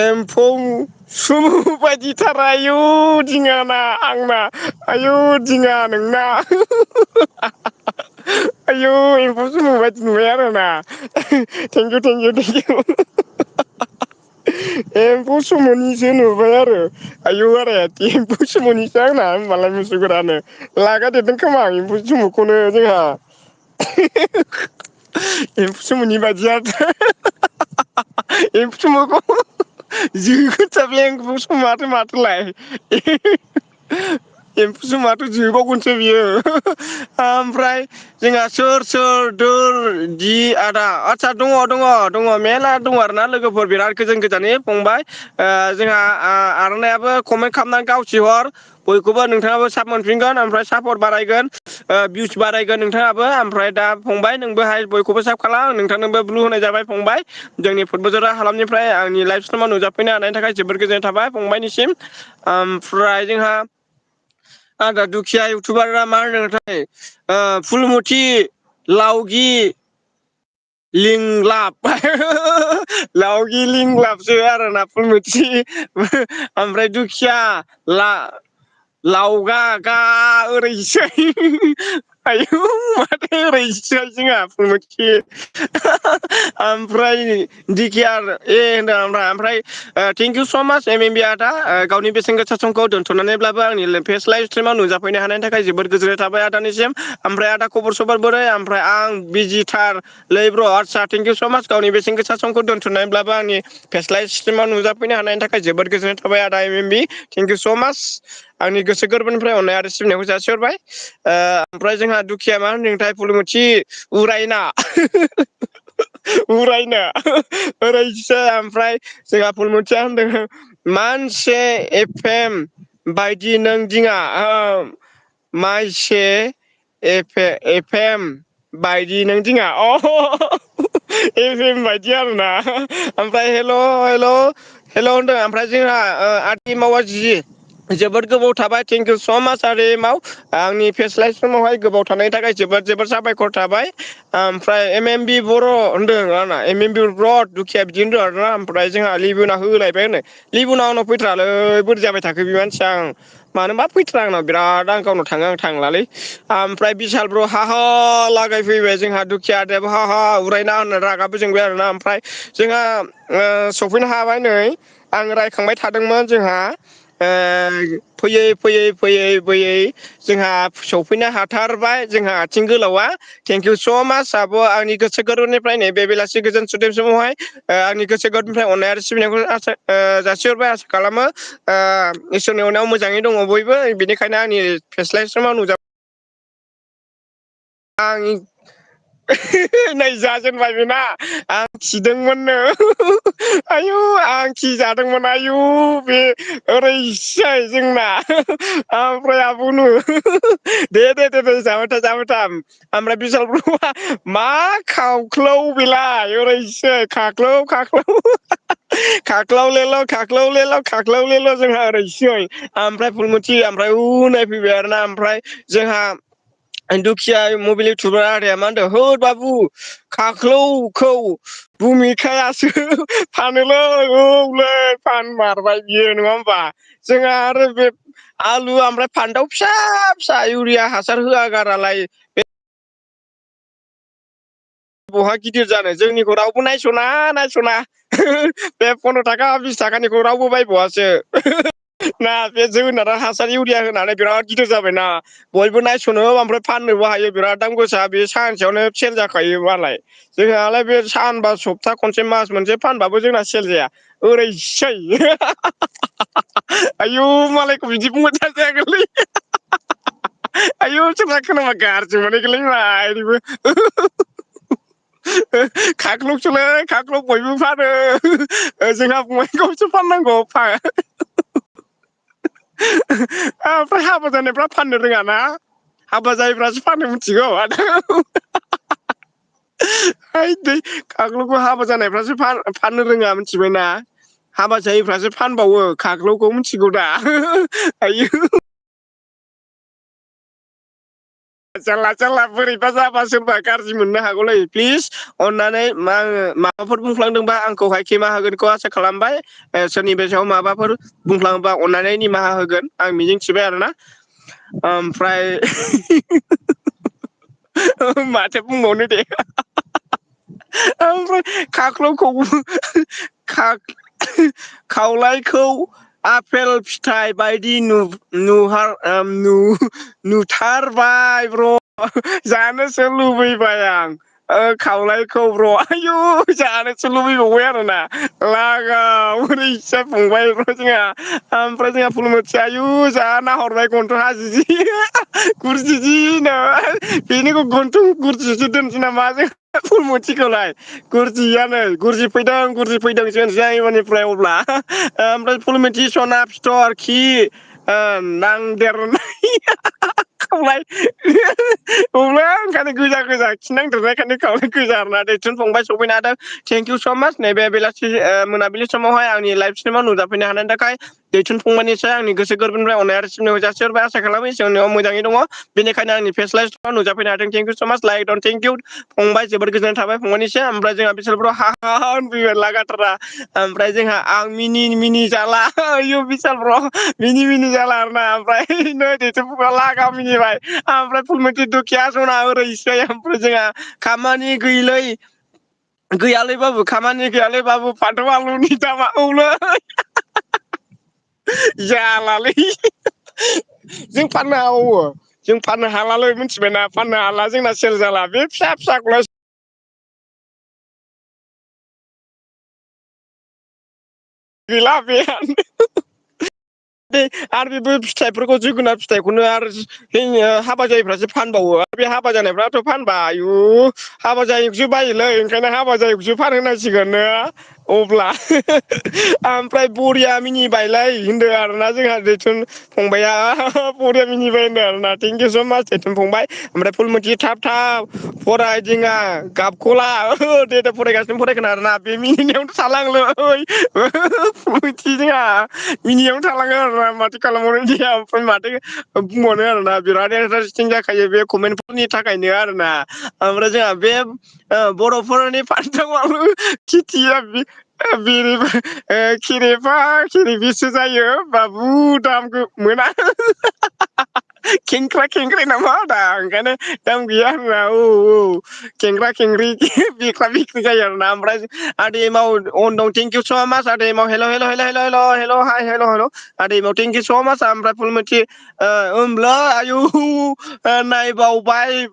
एम्फौ सुमु बायदिथार आयु दिङाना आंना आयु दिङा नोंना आयौ एम्फौ सुमु बायदि नुबाय आरोना थेंकिउ एम्फौ सुमुनिसो नुबाय आरो आयु आदाया एम्फौ सुमुनिसो आंना होमबालाय मुसुगुरानो लागा देरदों खोमा आं एम्फौ सुमुखौनो जोंहा एम्फौ सुमुनि बायदि एम्फौ सुमुखौ एम्फौ सुमुयाथ' माथोलाय एम्फौ सुमुयाथ' जोबावगोनसो बियो ओमफ्राय जोंहा सोर आदा आदसा दङ मेरला दङ आरोना लोगोफोर बिराद गोजाननि फंबाय जोंहा आर'नाइयाबो कमेन्ट खालामनानै गावसिहर बयखौबो नोंथाङाबो सापर्ट मोनफिनगोन ओमफ्राय सापर्ट बारायगोन भिउस बारायगोन नोंथाङाबो ओमफ्राय दा फंबाय नोंबोहाय बयखौबो साब खालाम नोंथांनोबो ब्लु होनाय जाबाय फंबाय जोंनि फुटबलजरा हालामनिफ्राय आंनि लाइफ स्ट्रिमाव नुजाफैनो हानायनि थाखाय जोबोद गोजोननाय थाबाय फंबायनिसिम ओमफ्राय जोंहा आदा दुखिया इउटुबारा मा होनोथाय फुलमुथि लावगि लिंलाब लावगि लिंलाबसो आरोना फुलमुथि ओमफ्राय दुखिया लावगा ओरैसै आयु माथो ओरैसै जोंहा फुलमुथि ओमफ्राय दिकियार होनदों ओमफ्राय थेंक इउ स' माच एम एम बि आदा गावनि बेसेन गोसा समखौ दोन्थ'नानैब्लाबो आंनि फेस लाइभ स्ट्रिमाव नुजाफैनो हानायनि थाखाय जोबोद गोजोननाय थाबाय आदानिसिम ओमफ्राय आदा खबर सबर बोरै ओमफ्राय आं बिजिथार ब्र' आदसा थेंक इउ स' माच गावनि बेसेन गोसा समखौ दोन्थ'नायब्लाबो आंनि फेस्लाय सिस्टेमाव नुजाफैनो हानायनि थाखाय जोबोद गोजोननाय थाबाय आदा M M B thank you so' much आंनि गोसो गोरबोनिफ्राय अननाय आरो सिबिनायखौ जासिहरबाय ओमफ्राय जोंहा दुखिया मा होनदोंथाय फुलमुथि उरायना उरायनो ओरैसो ओमफ्राय जोंहा फुलमुथिया होनदों मानसे एफ एम बायदि नों दिङा माइसे एफ एम बायदि नों दिङा एफ एम बायदि आरोना ओमफ्राय हेल' होनदों ओमफ्राय जोंहा आदै मावा जोबोद गोबाव थाबाय थेंक इउ स' माच आदै माव आंनि फेस्लाय समावहाय गोबाव थानायनि थाखाय जोबोद साबायखर थाबाय ओमफ्राय एम एम बि बर' होनदों आरोना एम एम बि बर' दुखिया बिदि होनदों आरोना ओमफ्राय जोंहा लिबुना होलायबाय होनो लिबुना आंनाव फैथ्रालै बोरै जाबाय थाखो बे मानसिया आं मानोबा फैथ्रा आंनाव बिराद आं गावनाव थाङो आं थांलालै ओमफ्राय बिशाल ब्र हाहा लागायफैबाय जोंहा दुखिया आदायाबो हाहा उरायना होननो रागाबो जोंबाय आरोना ओमफ्राय जोंहा सफैनो हाबाय नै आं रायखांबाय थादोंमोन जोंहा फैयै जोंहा सौफैनो हाथारबाय जोंहा आथिं गोलावा थेंक इउ स' माच आब' आंनि गोसो गोरबोनिफ्राय नैबे बेलासि गोजोन सुदेम समावहाय आंनि गोसो गोरबोनिफ्राय अननाय आरो सिबिनायखौ जासिहरबाय आसा खालामो इसोरनि अननायाव मोजाङै दङ बयबो बेनिखायनो आंनि फेस्लाय समाव नुजा आं नै जाजेनबाय बेना आं खिदोंमोननो आयु आं खिजादोंमोन आयु बे ओरैसै जोंना ओमफ्राय आब'नो दे जाबाय था ओमफ्राय बिशाल बरुवा मा खावख्लौ बेलाय ओरैसो खाख्लावलेल' जोंहा ओरैसै ओमफ्राय फुलमुथि ओमफ्राय नायफैबाय आरोना ओमफ्राय जोंहा दुखिया मबाइल इउटुबार आरिया मा होनदों होद बाबु खाख्लौखौ भुमिखायासो फानोलै औलै फान मारबाय बियो नङा होमबा जोंहा आरो बे आलु ओमफ्राय फान्थाव फिसा फिसा इउरिया हासार होआ गारालाय बहा गिदिर जानो जोंनिखौ रावबो नायस'ना बे 15 थाखा 20 थाखानिखौ रावबो बायबावासो ना बे जोगोनारा हासार इउरिया होनानै बिराद गिदिर जाबायना बयबो नायस'नो ओमफ्राय फाननोबो हायो बिराद दाम गोसा बे सानसेयावनो सेल जाखायो मालाय जोंहालाय बे सानबा सप्ता खनसे मास मोनसे फानबाबो जोंना सेल जाया ओरैसै आयु मालायखौ बिदि बुंबाय थाजायागोनलै आयौ सोरबा खोनाबा गाज्रि मोनहैगोनलै मारिबो खाख्लौ बयबो फानो जोंहा बङाइगावसो फाननांगौ ओमफ्राय हाबा जानायफ्रा फाननो रोङाना हाबा जायैफ्रासो फाननो मिथिगौ आदा खाख्लौखौ हाबा जानायफ्रासो फाननो रोङा मिथिबायना हाबा जायैफ्रासो फानबावो खाख्लौखौ मिथिगौ दा आयु जारला बोरैबा जाबा सोरबा गाज्रि मोननो हागौलै प्लिज अननानै माबाफोर बुंफ्लांदोंबा आंखौहाय खेमा होगोनखौ आसा खालामबाय सोरनि बे सायाव माबाफोर बुंफ्लाङोबा अननानै निमाहा होगोन आं मिजिंथिबाय आरोना ओमफ्राय माथो बुंबावनो दे ओमफ्राय खावलायखौ आफेल फिथाइ बायदि नुथारबाय ब्र' जानोसो लुबैबाय आं खावलायखौ ब्र' आयु जानोसो लुबैबावबाय आरोना लागाव ओरैसा फंबाय जोंहा ओमफ्राय जोंहा फुलुमथि आयु जा नाहरबाय गन्थं हाजिजि गुरजिजिनो बेनिखौ गन्थं गुरजिसो दोनसै नामा जों फुलमुथिखौलाय गुरजिफैदोंसो होनसै आं एबारनिफ्राय अब्ला ओमफ्राय फुलमुथि सना फिथर खि नांदेरनाय खावलाय ओंखायनो गोजा खिनांदेरनायखायनो खावलाय गोजा आरोना दैथुन फंबाय सफैनो हादों थेंक इउ स' माच नैबे बेलासि मोनाबिलि समावहाय आंनि लाइभ स्ट्रिमाव नुजाफैनो हानायनि थाखाय दैथुन फंबायनिसाय आंनि गोसो गोरबोनिफ्राय अननाय आरो सिबिनायखौ जासिहरबाय आसा खालामो इसोरनियाव मोजाङै दङ बेनिखायनो आंनि फेस लाइभ नुजाफैनो हादों थेंक इउ स' माच लाइक डन थेंक इउ फंबाय जोबोद गोजोननाय थाबाय फंबायनिसिम ओमफ्राय जोंहा बिशालफोराव हा होनफैबाय लागाथारा ओमफ्राय जोंहा आं मिनि जाला आयु बिशाल ब्र मिनि जाला आरोना ओमफ्राय नै दैथुन लागा मिनिबाय ओमफ्राय फुलमुथि दुखिया सना ओरैसै ओमफ्राय जोंहा खामानि गैयालैबाबो फान्थाव आलुनि दामा औलै जालालै जों फाननो हाबावो जों फाननो हालालै मिथिबायना फाननो हाला जोंना सेल जाला बे फिसाखौल गैला बे आरो बेबो फिथाइफोरखौ जोगोनार फिथाइखौनो आरो हाबा जायैफ्रासो फानबावो आरो बे हाबा जानायफ्राथ' फानबा आयु हाबा जायैखौसो बायोलै ओंखायनो हाबा जायैखौसो फानहोनांसिगोन नो अब्ला ओमफ्राय बरिया मिनिबायलै होनदों आरोना जोंहा दैथुन फंबाया बरिया मिनिबाय होनदों आरोना थेंक इउ स' माच दैथुन फंबाय ओमफ्राय फुलमुथि थाब फराय दिङा गाबख'ला दे फरायगासिनो फरायगोन आरोना बे मिनिनायावनो थालाङोलै फुलमुथि जोंहा मिनिनायावनो थालाङो आरोना माथो खालामबावनो दे ओमफ्राय माथो बुंबावनो आरोना बिराद इन्टारेस्टिं जाखायो बे कमेन्टफोरनि थाखायनो आरोना ओमफ्राय जोंहा बे बर'फोरनि फान्थाव आलु खेथिया खेरेफा खेरेफिसो जायो बाबु दाम मोना खेंख्रा खेंख्रि नामा आदा ओंखायनो दाम गैया आरोना औ खेंख्रा खेंख्रि बिख्ला बिख्लि जायो आरोना ओमफ्राय आदै माव अन दं थेंक इउ स' माच आदै माव हेल' हेल' हेल' हेल' हेल' हेल' हाय हेल' हेल' आदै माव थेंक इउ स' माच ओमफ्राय फुलमथि होमब्ला आयु नायबावबाय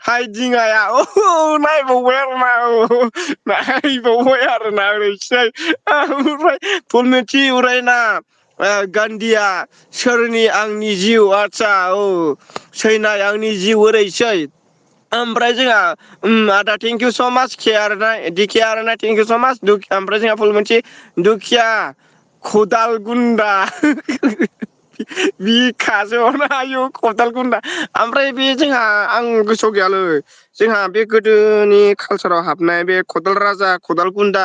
हाय दिङाया नायबावबाय आरोना नायबावबाय आरोना ओरैसै ओमफ्राय फुलमथि उरायना गान्धीया सोरनि आंनि जिउ आतसा औ सैनाय आंनि जिउ ओरैसै ओमफ्राय जोंहा आदा थेंक इउ स' माच के आरोना दिके आरोना थेंक इउ स' माच ओमफ्राय जोंहा फुलमथि दुखिया खदाल गुन्दा बिखाजों आयु खदाल गुन्दा ओमफ्राय बे जोंहा आं गोसोआव गैयालै जोंहा बे गोदोनि कालसाराव हाबनाय बे खदाल राजा खदाल गुन्दा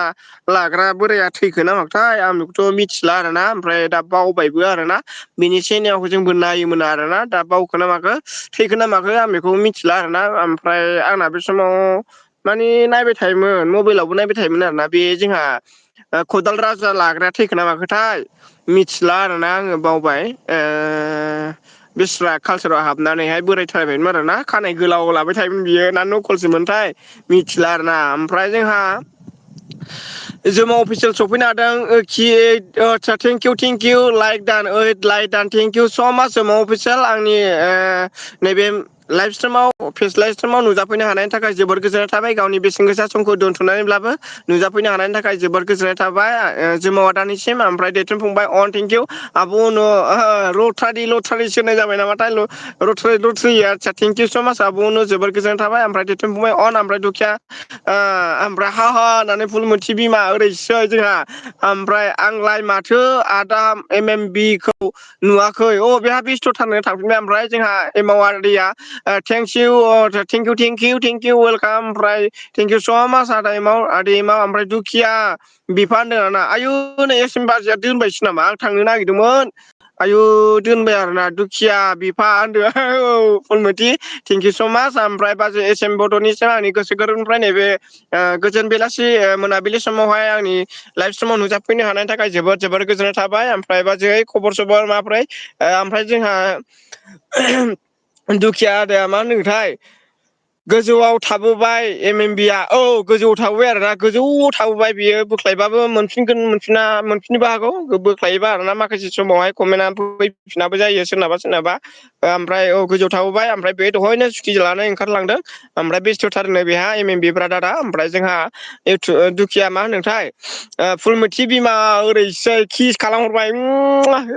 लाग्रा बोराया थैखो ना माखोथाय आं बेखौथ' मिथिला आरोना ओमफ्राय दा बावबायबो आरोना बिनि सेनेमाखौ जोंबो नायोमोन आरोना दा बावखो ना माखो थैखो ना माखो आं बेखौ मिथिला आरोना ओमफ्राय आंना बे समाव माने नायबाय थायोमोन मबाइलावबो नायबाय थायोमोन आरोना बे जोंहा खदाल राजा लाग्राया थैखो ना माखोथाय मिथिला आरोना आङो बावबाय बेस्रा कालसाराव हाबनानैहाय बोरायथारबायमोन आरो ना खानाय गोलाव लाबाय थायोमोन बियो ना नकलसोमोनथाय मिथिला आरोना ओमफ्राय जोंहा जोमा अफिसियेल सफैनो हादों आदसा थेंक इउ लाइक दान लाइक दान थेंक इउ स' माच जोमा अफिसियेल आंनि नैबे लाइभ स्ट्रिमाव फेस लाइभ स्ट्रिमाव नुजाफैनो हानायनि थाखाय जोबोर गोजोननाय थाबाय गावनि बेसेन गोसा समखौ दोनथ'नानैब्लाबो नुजाफैनो हानायनि थाखाय जोबोर गोजोननाय थाबाय जोमा आदानिसिम ओमफ्राय दैथुन फंबाय अन थेंक इउ आब' लथारिसो होननाय जाबाय नामाथाय लथ्रि आदसा थेंक इउ स' माच आब'नो जोबोर गोजोननाय थाबाय ओमफ्राय दैथुन फंबाय अन ओमफ्राय दुखिया ओमफ्राय हा होननानै फुलमथि बिमा ओरैसो जोंहा ओमफ्राय आंलाय माथो आदा एम एम बिखौ नुवाखै बेहा बेस्थ'थारनो थांफिनबाय ओमफ्राय जोंहा एमावारिया थेंक इउ वेलकाम ओमफ्राय थेंक इउ स' माच आदैमाव ओमफ्राय दुखिया बिफा होनदों आरोना आयु नै एस एम बाजैया दोनबायसो नामा आं थांनो नागिरदोंमोन आयु दोनबाय आरोना दुखिया बिफा होनदों औ फुलमथि थेंक इउ स' माच ओमफ्राय बाजै एस एम बड'निसिम आंनि गोसो गोरबोनिफ्राय नैबे गोजोन बेलासि मोनाबिलि समावहाय आंनि लाइभ स्ट्रिमाव नुजाफैनो हानायनि थाखाय जोबोद जोबोद गोजोननाय थाबाय ओमफ्राय बाजै खबर सबर माब्रै ओमफ्राय जोंहा दुखिया आदाया मा होनदोंथाय गोजौआव थाबोबाय एम एम बिया गोजौआव थाबोबाय आरोना गोजौआव थाबोबाय बियो बोख्लायबाबो मोनफिननोबो हागौ बोख्लायोबा आरोना माखासे समावहाय कमेन्टआ फैफिनाबो जायो सोरनाबा ओमफ्राय गोजौआव थाबोबाय ओमफ्राय बे दहायनो सुटि लानानै ओंखारलांदों ओमफ्राय बेस्थ'थारनो बेहा एम एम बि ब्रादारा ओमफ्राय जोंहा दुखिया मा होनदोंथाय फुलमथि बिमा ओरैसै किस खालामहरबाय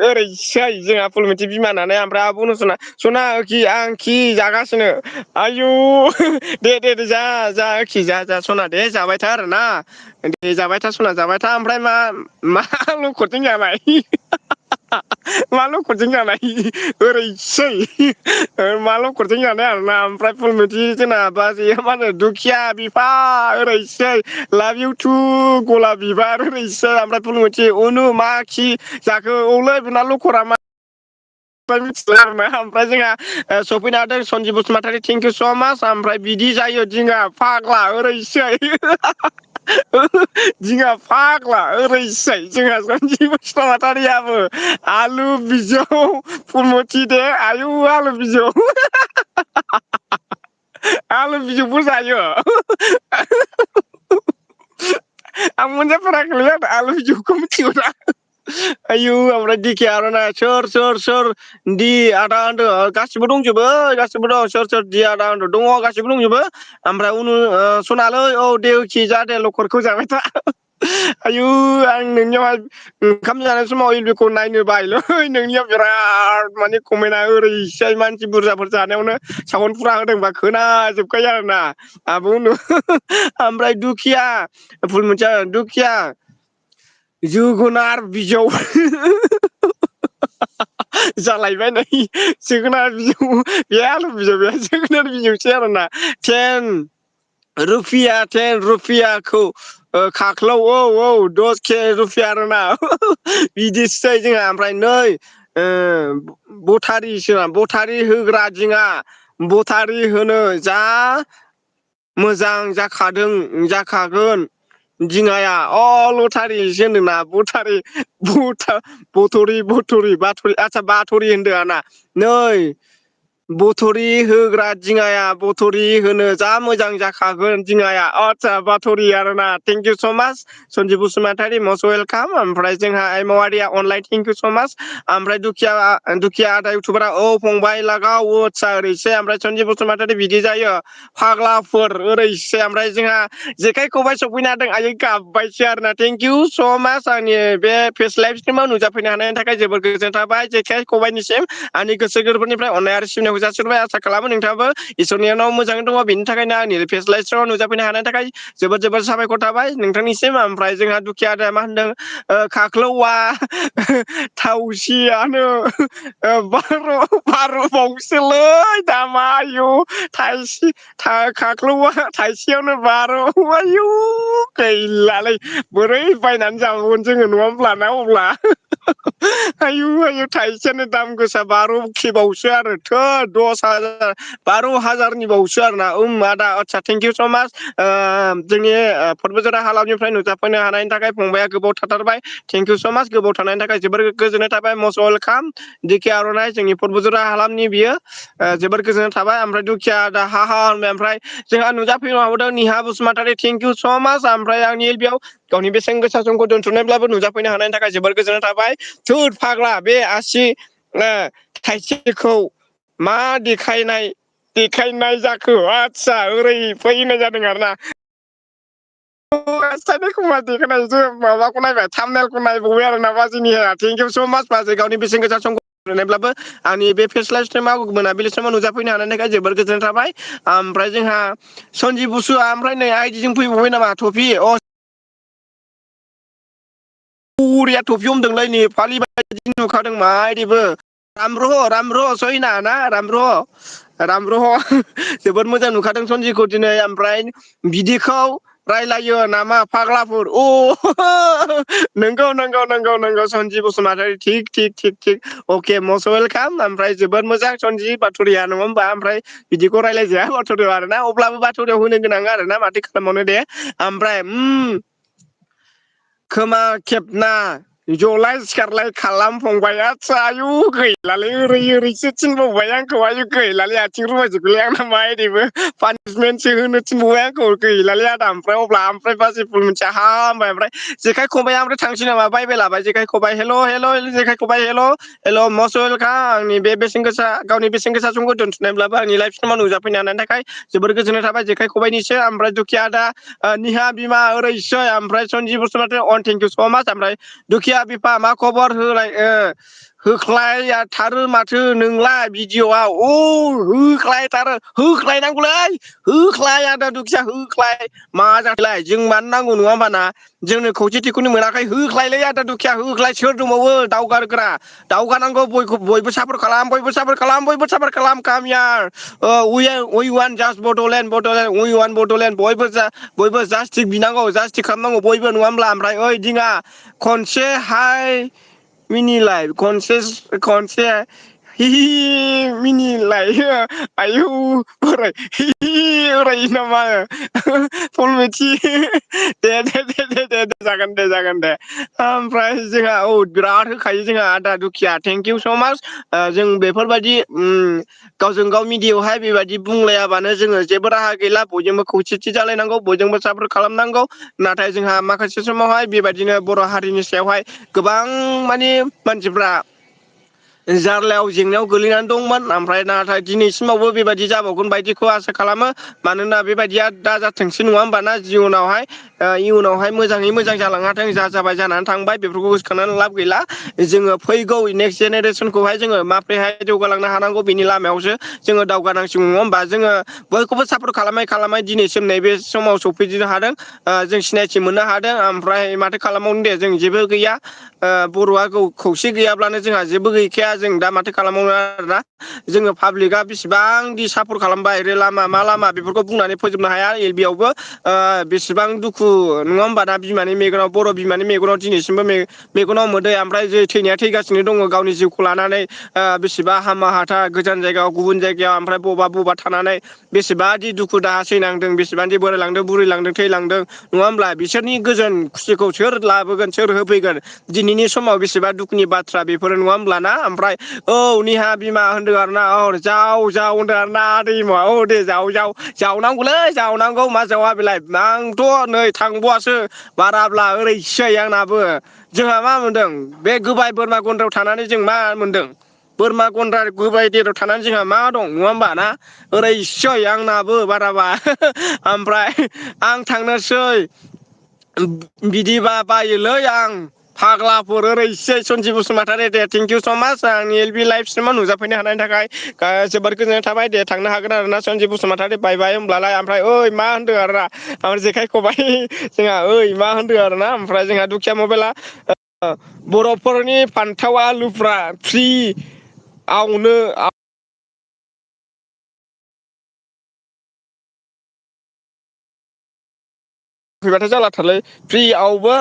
ओरैसै जोंहा फुलमथि बिमा होननानै ओमफ्राय आब' सना आं खि जागासिनो आयु दे जा सना दे जाबाय था आरोना दे जाबाय था सना जाबाय था ओमफ्राय मा लखबजों जानाय मा लखबजों जानाय ओरैसै मा लखबजों जानाय आरोना ओमफ्राय फुलमथि जोंना बाजैया मा होनो दुखिया बिफा ओरैसै लाभ इउ टु गलाप बिबार ओरैसै ओमफ्राय फुलमथि उनु मा खि जाखो औलै बेना लखरा मा मिथिला आरोना ओमफ्राय जोंहा सफैनो हादों Sanjib Basumatary thank you so' माच ओमफ्राय बिदि जायो दिङा फाग्ला ओरैसै दिङा फाग्ला ओरैसै जोंहा सनजिब बसुमतारियाबो आलु बिजौ फुलमथि दे आयु आलु बिजौ आलु बिजौबो जायो आं मोनजाफेराखैलै आलु बिजौखौ मिथिगौना आयु ओमफ्राय दिखे आरोना सोर दि आदा होनदों गासिबो दंजोबो गासिबो दं सोर दि आदा होनदों दङ गासिबो दंजोबो ओमफ्राय उनु सनालै देवखि जा दे लखरखौ जाबाय था आयु आं नोंनियावहाय ओंखाम जानाय समाव इलबिखौ नायनो बायोलै नोंनियाव बिराद माने कमेन्टआ ओरैजाय मानसि बुरजाफोर जानायावनो सावन्ड फुरा होदोंबा खोनाजोबखायो आरोना आब' ओमफ्राय दुखिया फुलमथिया दुखिया जोगोनार बिजौ जालायबाय नै जोगोनार बिजौ बे आलु बिजौ बे जोगोनार बिजौसै आरोना टेन रुपियाखौ खाख्लौ दस के रुपिया आरोना बिदिसै जोंहा ओमफ्राय नै बथारि होग्रा दिङा बथारि होनो जा मोजां जाखागोन दिङाया लथारिसो होनदोंना बथरि आदसा बाथरि होनदों आंना नै बथरि होग्रा दिङाया बथरि होनो जा मोजां जाखागोन दिङाया आदसा बाथरि आरोना थेंक इउ स' माच सनजिब बसुमतारी मस्ट वेलकाम ओमफ्राय जोंहा आइमावारिया अनलाइन थेंक इउ स' माच ओमफ्राय दुखिया आदा इउटुबारा औ फंबाय लागाव आदसा ओरैसो ओमफ्राय सनजिब बसुमतारी बिदि जायो फाग्लाफोर ओरैसो ओमफ्राय जोंहा जेखाइ खबाइ सफैनो हादों आयै गाबबायसो आरोना थेंक इउ स' माच आंनि बे फेस लाइभ स्ट्रिमाव नुजाफैनो हानायनि थाखाय जोबोर गोजोननाय थाबाय जेखाइ खबाइनिसिम आंनि गोसो गोरबोनिफ्राय अननाय आरो सिबिनायखौ जासिहरबाय आसा खालामो नोंथाङाबो इसोरनि अननायाव मोजाङै दङ बेनि थाखायनो आंनि फेस लाइभ स्ट्रिमाव नुजाफैनो हानायनि थाखाय जोबोद जोबोद साबायखर थाबाय नोंथांनिसिम ओमफ्राय जोंहा दुखिया आदाया मा होनदों खाख्लौवा थावसियानो बार'बावसोलै दामा आयु थाइसे खाख्लौवा थाइसेयावनो बार' आयु गैलालै बोरै बायनानै जाबावगोन जोङो नङा होमब्ला अब्ला आयु आयु थाइसेयानो दाम गोसा 12 बावसो आरो थोद 10,000 12,000नि बावसो आरोना आदा आदसा थेंक इउ स' माच जोंनि फटबुजरा हालामनिफ्राय नुजाफैनो हानायनि थाखाय फंबाया गोबाव थाथारबाय थेंक इउ स' माच गोबाव थानायनि थाखाय जोबोर गोजोननाय थाबाय मस्ट वेलकाम दिके आर'नाइ जोंनि फटबुजरा हालामनि बियो जोबोर गोजोननाय थाबाय ओमफ्राय दुखिया दा हा होनबाय ओमफ्राय जोंहा नुजाफैनो हाबावदों निहा बसुमतारी थेंक इउ स' माच ओमफ्राय आंनि एलबियाव गावनि बेसेन गोसा समखौ दोनथ'नायब्लाबो नुजाफैनो हानायनि थाखाय जोबोर गोजोननाय थाबाय थोद फाग्ला बे आसि थाइसेखौ मा देखायनाय जाखो आदसा ओरै फैनाय जादों आरोना माबाखौ नायबाय थामनेलखौ नायबावबाय आरो ना बाजिनि थेंक इउ स' माच बाजै गावनि बेसेन गोसा समखौ दोनथ'नायब्लाबो आंनि बे फेस लाइभ स्ट्रिमाव मोनाबिलि समाव नुजाफैनो हानायनि थाखाय जोबोर गोजोननाय थाबाय ओमफ्राय जोंहा सनजिब बसुआ ओमफ्राय नै आइडिजों फैबावबाय नामा टफि बुरिया टफि हमदोंलै नेपालि बायदि नुखादों मायदिबो राम र' सहिना ना राम र' जोबोद मोजां नुखादों सनजिखौ दिनै ओमफ्राय बिदिखौ रायलायो नामा फाग्लाफोर नंगौ सनजि बसुमतारी थिग अके मस्ट वेलकाम ओमफ्राय जोबोद मोजां सनजि बाथुरिया नङा होमबा ओमफ्राय बिदिखौ रायलायजाया बाथ'रियाव आरोना अब्लाबो बाथ'रियाव होनो गोनां आरोना माथो खालामबावनो दे ओमफ्राय खोमा खेबना जलाय सिखारलाय खालाम फंबाय आदसा आयु गैलालै ओरैसो थिनबावबाय आंखौ आयु गैलालै आथिं रुवायजोबगोनलै आंना मायदिबो पानिसमेन्टसो होनो थिनबावबाय आंखौ गैलालै आदा ओमफ्राय बाजैफोर मोनथिया हामबाय ओमफ्राय जेखाइ खबाइआ ओमफ्राय थांसै नामा बायबाय लाबाय जेखाइ खबाइ हेल' जेखाइ खबाइ हेल' मस्ट वेलकाम आंनि बे बेसेन गोसा गावनि बेसेन गोसा समखौ दोनथ'नायब्लाबो आंनि लाइफ स्ट्रिमाव नुजाफैनो हानायनि थाखाय जोबोर गोजोननाय थाबाय जेखाइ खबाइनिसो ओमफ्राय दुखिया आदा निहा बिमा ओरैसै ओमफ्राय सनजिब बसुमतारी अन थेंक इउ स' माच ओमफ्राय दुखिया बिफा मा खबर होख्लायथारो माथो नोंलाय भिडिअ'आव होख्लायनांगौलै होख्लाय आदा दुखिया होख्लाय मा जाखोलाय जों मानो नांगौ नङा होमबाना जोंनो खौसेथिखौनो मोनाखै होख्लायलै आदा दुखिया होख्लाय सोर दंबावो दावगाग्रा दावगानांगौ बयबो सापर्ट खालाम कामियार उइ वान जास्ट बड'लेण्ड बयबो जास्टिक बिनांगौ जास्टिक खालामनांगौ बयबो नङा होमब्ला ओमफ्राय ओइ दिङा खनसे हाय खनसे मिनिलाय आयु बोराय नामा दे जागोन दे ओमफ्राय जोंहा बिराद होखायो जोंहा आदा दुखिया थेंक इउ स' माच जों बेफोरबायदि गावजों गाव मिडियायावहाय बेबायदि बुंलायाबानो जोङो जेबो राहा गैला बयजोंबो खौसेथि जालायनांगौ बयजोंबो सापर्ट खालामनांगौ नाथाय जोंहा माखासे समावहाय बेबायदिनो बर' हारिनि सायावहाय गोबां माने मानसिफ्रा जार्लायाव जेंनायाव गोलैनानै दंमोन ओमफ्राय नाथाय दिनैसिमावबो बेबायदि जाबावगोन बायदिखौ आसा खालामो मानोना बेबायदिया दा जाथोंसै नङा होमबाना इयुनावहाय मोजाङै मोजां जालाङाथों जा जाबाय जानानै थांबाय बेफोरखौ गोसोखांनानै लाब गैला जोङो फैगौ नेक्स्ट जेनेरेसनखौहाय जोङो माब्रैहाय जौगालांनो हानांगौ बिनि लामायावसो जोङो दावगानांसिगौ नङा होमबा जोङो बयखौबो सापर्ट खालामै दिनैसिम नैबे समाव सफैनो हादों जों सिनायथि मोननो हादों ओमफ्राय माथो खालामबावनो दे जों जेबो गैया बर'आ खौसे गैयाब्लानो जोंहा जेबो गैखाया जों दा माथो खालामबावनो आरोना जोङो पाब्लिकआ बेसेबांदि सापर्ट खालामबाय लामा मा लामा बेफोरखौ बुंनानै फोजोबनो हाया एल बि आवबो बेसेबां दुखु नङा होमबा दा बिमानि मेगनाव बर' बिमानि मेगनाव दिनैसिमबो मेगनाव मोदै ओमफ्राय जे थैनाया थैगासिनो दङ गावनि जिउखौ लानानै बेसेबा हामा गोजान जायगायाव गुबुन जायगायाव ओमफ्राय बबा थानानै बेसेबादि दुखु दाहा सैनांदों बेसेबांदि बोरायलांदों बुरैलांदों थैलांदों नङा होमब्ला बिसोरनि गोजोन खुसिखौ सोर लाबोगोन सोर होफैगोन दिनै दिनैनि समाव बेसेबा दुखुनि बाथ्रा बेफोरो नङा होमब्लाना ओमफ्राय औ निहा बिमा होनदों आरोना जाव होनदों आरोना दैमा दे जावनांगौलै जावनांगौ मा जावा बेलाय आंथ' नै थांबावासो बाराब्ला ओरैसै आंनाबो जोंहा मा मोनदों बे गोबाय बोरमा गन्द्रायाव थानानै जों मा मोनदों बोरमा गन्द्रा गोबाय देराव थानानै जोंहा मा दं नङा होमबा ना ओरैसै आंनाबो बाराबा ओमफ्राय आं थांनोसै बिदिबा बायोलै आं फाग्लाफोर ओरैसै सनजि बसुमतारी दे थेंकिउ स' माच आंनि एल पि लाइफ सिमाव नुजाफैनो हानायनि थाखाय जोबोद गोजोननाय थाबाय दे थांनो हागोन आरो ना सनजि बसुमतारी बाय बाय होमब्लालाय ओमफ्राय ओइ मा होनदों आरोना ओमफ्राय जेखाइ खबाइ जोंहा ओइ मा होनदों आरो ना ओमफ्राय जोंहा दुखिया मबाइला बर'फोरनि फान्थाव आलुफ्रा फ्रिआवनो फैबाथाय जालाथारलै फ्रियावबो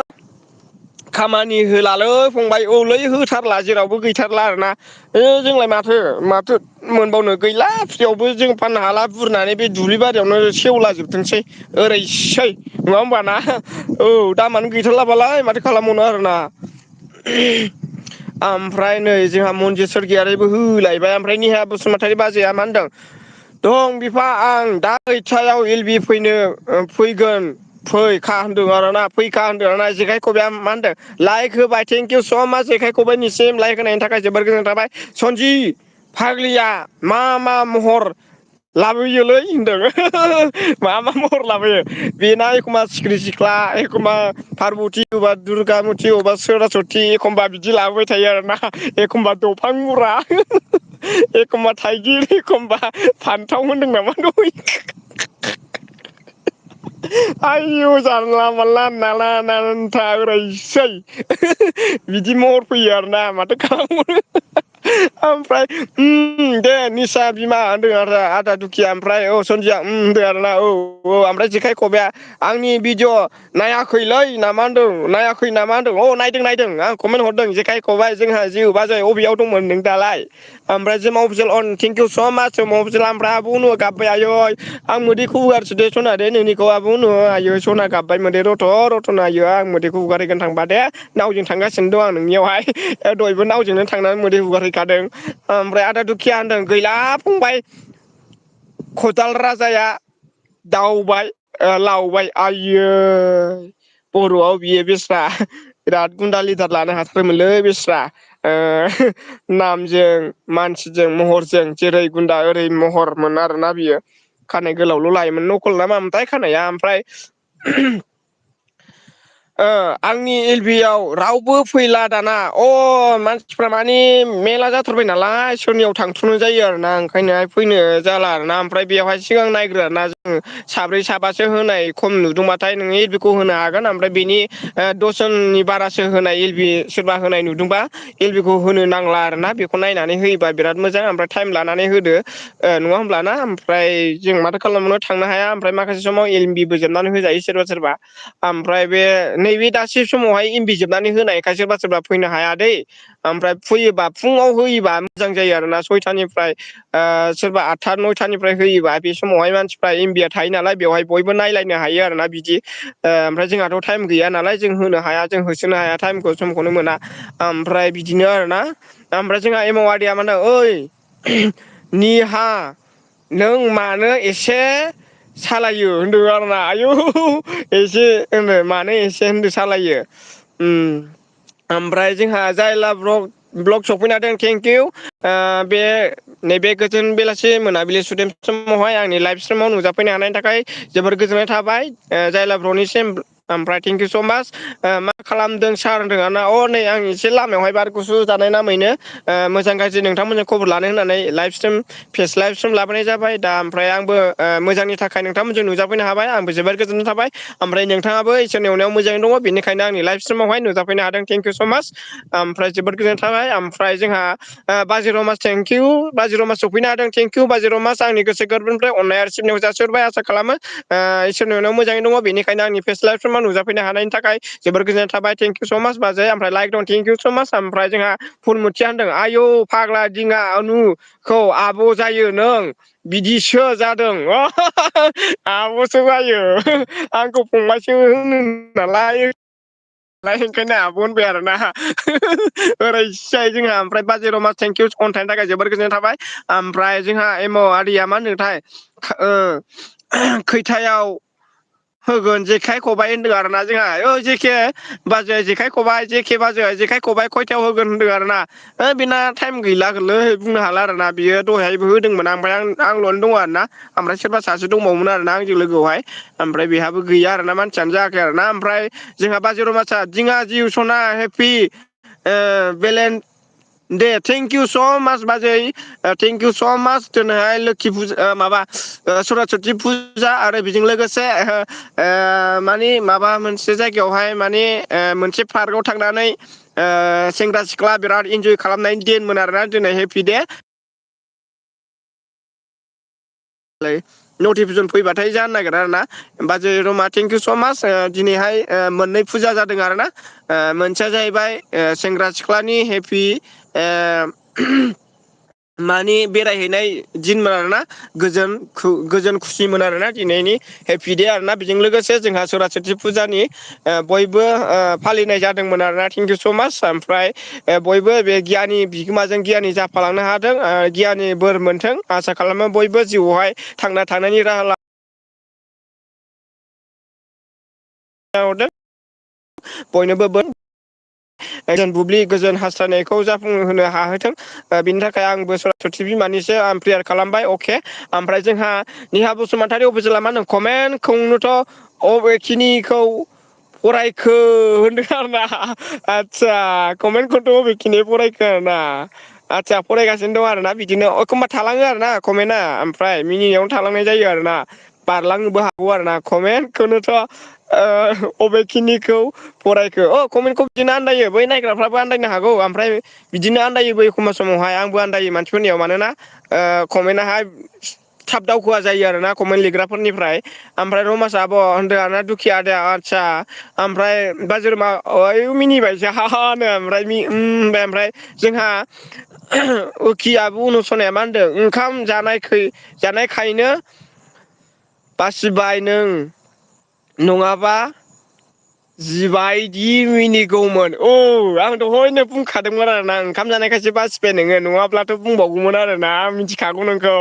खामानि होलालै फंबाय औलै होथारला जेरावबो गैथारला आरोना जोंलाय माथो मोनबावनो गैला फ्रियावबो जों फाननो हाला बुरनानै बे दुब्लि बारियावनो सेवलाजोबथोंसै ओरैसै नङा होमबा ना औ दामानो गैथारलाबालाय माथो खालामबावनो आरोना ओमफ्राय नै जोंहा मन्जु सोरगियारिबो होलायबाय ओमफ्राय निहा बसुमतारी बाजैया मा होनदों दं बिफा आं दा खैथायाव एल बि फैगोन फैखा होनदों आरोना फैखा होनदों आरोना जेखाय खबाइआ मा होनदों लाइक होबाय थेंकिउ स' माच जेखाय खबाइनिसिम लाइक होनायनि थाखाय जोबोर गोजोननाय थाबाय सनजि फाग्लिया मा महर लाबोयोलै होनदों मा महर लाबोयो बेना एखमबा सिख्रि सिख्ला एखमबा पार्बति अबा दुर्गामुति अबा सरासति एखमबा बिदि लाबोबाय थायो आरोना एखमबा दफां मुरा एखमबा थाइगिर एखमबा फान्थाव होनदों नामा दहाय आयु जानला मानला नाला नाथा ओरैसै बिदि महर फैयो आरोना माथो खालामबावनो ओमफ्राय दे निसा बिमा होनदों आरो आदा दुखिया ओमफ्राय औ सनजिया होनदों आरोना औ ओमफ्राय जेखाइ खबाइआ आंनि भिडिअ नायाखैलै नामा होनदों नायाखै नामा होनदों अ नायदों आं कमेन्ट हरदों जेखाइ खबाइ जोंहा जिउ बाजै अबेयाव दंमोन नों दालाय ओमफ्राय जोमा अफिसियेल अन थेंकिउ स' माच जोमा अफिसियेल ओमफ्राय आब' उनु गाबबाय आयै आं मोदैखौ हुगारसो दे सना दे नोंनिखौ आब' उनु आयै सना गाबबाय मोदै रथ' आयै आं मोदैखौ हुगारहैगोन थांबा दे नावजों थांगासिनो दं आं नोंनियावहाय दहायबो नावजोंनो थांनानै मोदै हुगारहैखादों ओमफ्राय आदा दुखिया होनदों गैला फंबाय खदाल राजाया लावबाय आयै बर'आव बियो बेस्रा बिराद गुन्दा लिदार लानो हाथारमोनलै बेस्रा नामजों मानसिजों महरजों जेरै गुन्दा ओरै महरमोन आरोना बियो खानाय गोलावल' लायोमोन नकल ना मामोनथाय खानाया ओमफ्राय आंनि एल बि आव रावबो फैला दाना मानसिफ्रा माने मेला जाथारबाय नालाय सोरनियाव थांथ'नो जायो आरोना ओंखायनो फैनो जाला आरोना ओमफ्राय बेवहाय सिगां नायग्रो आरोना जोङो साब्रै साबासो होनाय खम नुदोंबाथाय नोङो एल बि खौ होनो हागोन ओमफ्राय बेनि दसजननि बारासो होनाय एल बि सोरबा होनाय नुदोंबा एल बि खौ होनो नांला आरोना बेखौ नायनानै होयोबा बिराद मोजां ओमफ्राय टाइम लानानै होदो नङा होमब्लाना ओमफ्राय जों माथो खालामनो थांनो हाया ओमफ्राय माखासे समाव एल बि बो जोबनानै होजायो सोरबा ओमफ्राय बे नैबे दासि समावहाय एमबि जोबनानै होनायखाय सोरबा फैनो हाया दै ओमफ्राय फैयोबा फुङाव होयोबा मोजां जायो आरोना सयथानिफ्राय सोरबा आठथा नयथानिफ्राय होयोबा बे समावहाय मानसिफ्रा एमबिया थायो नालाय बेवहाय बयबो नायलायनो हायो आरोना बिदि ओमफ्राय जोंहाथ' टाइम गैया नालाय जों होनो हाया जों होसोनो हाया टाइमखौ समखौनो मोना ओमफ्राय बिदिनो आरोना ओमफ्राय जोंहा एमावादिया मा होनो ओइ निहा नों मानो एसे सालायो होनदों आरोना आयु एसे होनो मानो एसे होनदो सालायो ओमफ्राय जोंहा जायला ब्लग सफैनो हादों थेंकिउ बे नैबे गोजोन बेलासि मोनाबिलि सुदेम समावहाय आंनि लाइफ स्ट्रिमाव नुजाफैनो हानायनि थाखाय जोबोर गोजोननाय थाबाय जायला ब्र'निसिम ओमफ्राय थेंकिउ स' माच मा खालामदों सार होनदों आरोना नै आं एसे लामायावहाय बार गुसु जानाय नामैनो मोजां गाज्रि नोंथांमोनजों खबर लानो होननानै life stream face live stream लाबोनाय जाबाय दा ओमफ्राय आंबो मोजांनि थाखाय नोंथांमोनजों नुजाफैनो हाबाय आंबो जोबोर गोजोननाय थाबाय ओमफ्राय नोंथाङाबो इसोरनि अननायाव मोजाङै दङ बेनिखायनो आंनि लाइफ स्ट्रिमावहाय नुजाफैनो हादों थेंकिउ स' माच ओमफ्राय जोबोद गोजोननाय थाबाय ओमफ्राय जोंहा बाजि रमास थेंकिउ बाजि रमास सफैनो हादों थेंकिउ बाजि रमास आंनि गोसो गोरबोनिफ्राय अननाय आरो सिबिनायखौ जासिहरबाय आसा खालामो इसोरनि अननायाव मोजाङै दङ बेनिखायनो आंनि फेस लाइभ स्ट्रिमाव नुजाफैनो हानायनि थाखाय जोबोर गोजोननाय थाबाय थेंकिउ स' माच बाजै ओमफ्राय लाइक दं थेंकिउ स' माच ओमफ्राय जोंहा फुलमुथिया होनदों आयौ फाग्ला दिङा अनुखौ आब' जायो नों बिदिसो जादों आब'सो जायो आंखौ फंबायसो होनो नालाय लाय ओंखायनो आहाबो होनबाय आरोना ओरैसाय जोंहा ओमफ्राय बाजै रमा थेंकिउ अनथाइनि थाखाय जोबोर गोजोननाय थाबाय ओमफ्राय जोंहा एम आदैया मा होनदोंथाय खैथायाव होगोन जेखाइ खबाइ होनदों आरोना जोंहा जेखे बाजै जेखाइ खबाइ जेखे बाजै जेखाइ खबाइ खयथायाव होगोन होनदों आरो ना बेना टाइम गैलागोनलै बुंनो हाला आरोना बियो दहायबो होदोंमोन ओमफ्राय आंल'नो दङ आरो ना ओमफ्राय सोरबा सासे दंबावोमोन आरोना आंजों लोगोआवहाय ओमफ्राय बेहाबो गैया आरोना मानसियानो जायाखै आरोना ओमफ्राय जोंहा बाजै रमासा दिङा जिउ सना हेपि बेलेन दे थेंकिउ स' माच बाजै थेंकिउ स' माच दिनैहाय लोखि फुजा माबा सरासति फुजा आरो बेजों लोगोसे मानि माबा मोनसे जायगायावहाय माने मोनसे पार्कआव थांनानै सेंग्रा सिख्ला बिराद इन्जय खालामनायनि दिनमोन आरोना दिनै हेपि दे नटिफिकेसन फैबाथाय जानो नागिरा आरो ना बाजै रमा थेंकिउ स' माच दिनैहाय मोननै फुजा जादों आरो ना मोनसेया जाहैबाय सेंग्रा सिख्लानि हेपि मानि बेरायहैनाय दिनमोन आरोना गोजोन खुसिमोन आरोना दिनैनि हेपि दे आरोना बेजों लोगोसे जोंहा सरासति फुजानि बयबो फालिनाय जादोंमोन आरोना थेंकिउ स' माच ओमफ्राय बयबो बे गियाननि बिगोमाजों गियाननि जाफालांनो हाथों गियाननि बोर मोनथों आसा खालामो बयबो जिउआवहाय थांना थानायनि राहा हरदों बयनोबो गोजोन बुब्लि गोजोन हास्थायनायखौ जाफुंहोनो हाहोथों बिनि थाखाय आंबो सरासति बिमानिसो आं प्रेयार खालामबाय अके ओमफ्राय जोंहा निहा बसुमतारि अफिसियेला मा होनो कमेन्टखौनोथ' अबेखिनिखौ फरायखो होनदों आरोना आदसा कमेन्टखौथ' बबेखिनि फरायखो आरोना आदसा फरायगासिनो दं आरोना बिदिनो एखमबा थालाङो आरोना कमेन्टआ ओमफ्राय मिनिनायावनो थालांनाय जायो आरोना बारलांनोबो हागौ आरो ना कमेन्टखौनोथ' अबेखिनिखौ फरायखो कमेन्टखौ बिदिनो आन्दायो बै नायग्राफ्राबो आन्दायनो हागौ ओमफ्राय बिदिनो आन्दायोबो एखमबा समावहाय आंबो आन्दायो मानसिफोरनियाव मानोना कमेन्टआहाय थाब दावखोआ जायो आरोना कमेन्ट लिरग्राफोरनिफ्राय ओमफ्राय रमासा आब' होनदों आरोना दुखिया आदाया आदसा ओमफ्राय बाजै रोमा ओइ मिनिबाय सानो ओमफ्राय जोंहा उखियाबो अनुसनाया मा होनदों ओंखाम जानायखायनो बासिबाय नों नङाबा जिबायदि मिनिगौमोन आं दहायनो बुंखादोंमोन आरोना ओंखाम जानायखायसो बासिबाय नोङो नङाब्लाथ' बुंबावगौमोन आरोना आं मिथिखागौ नोंखौ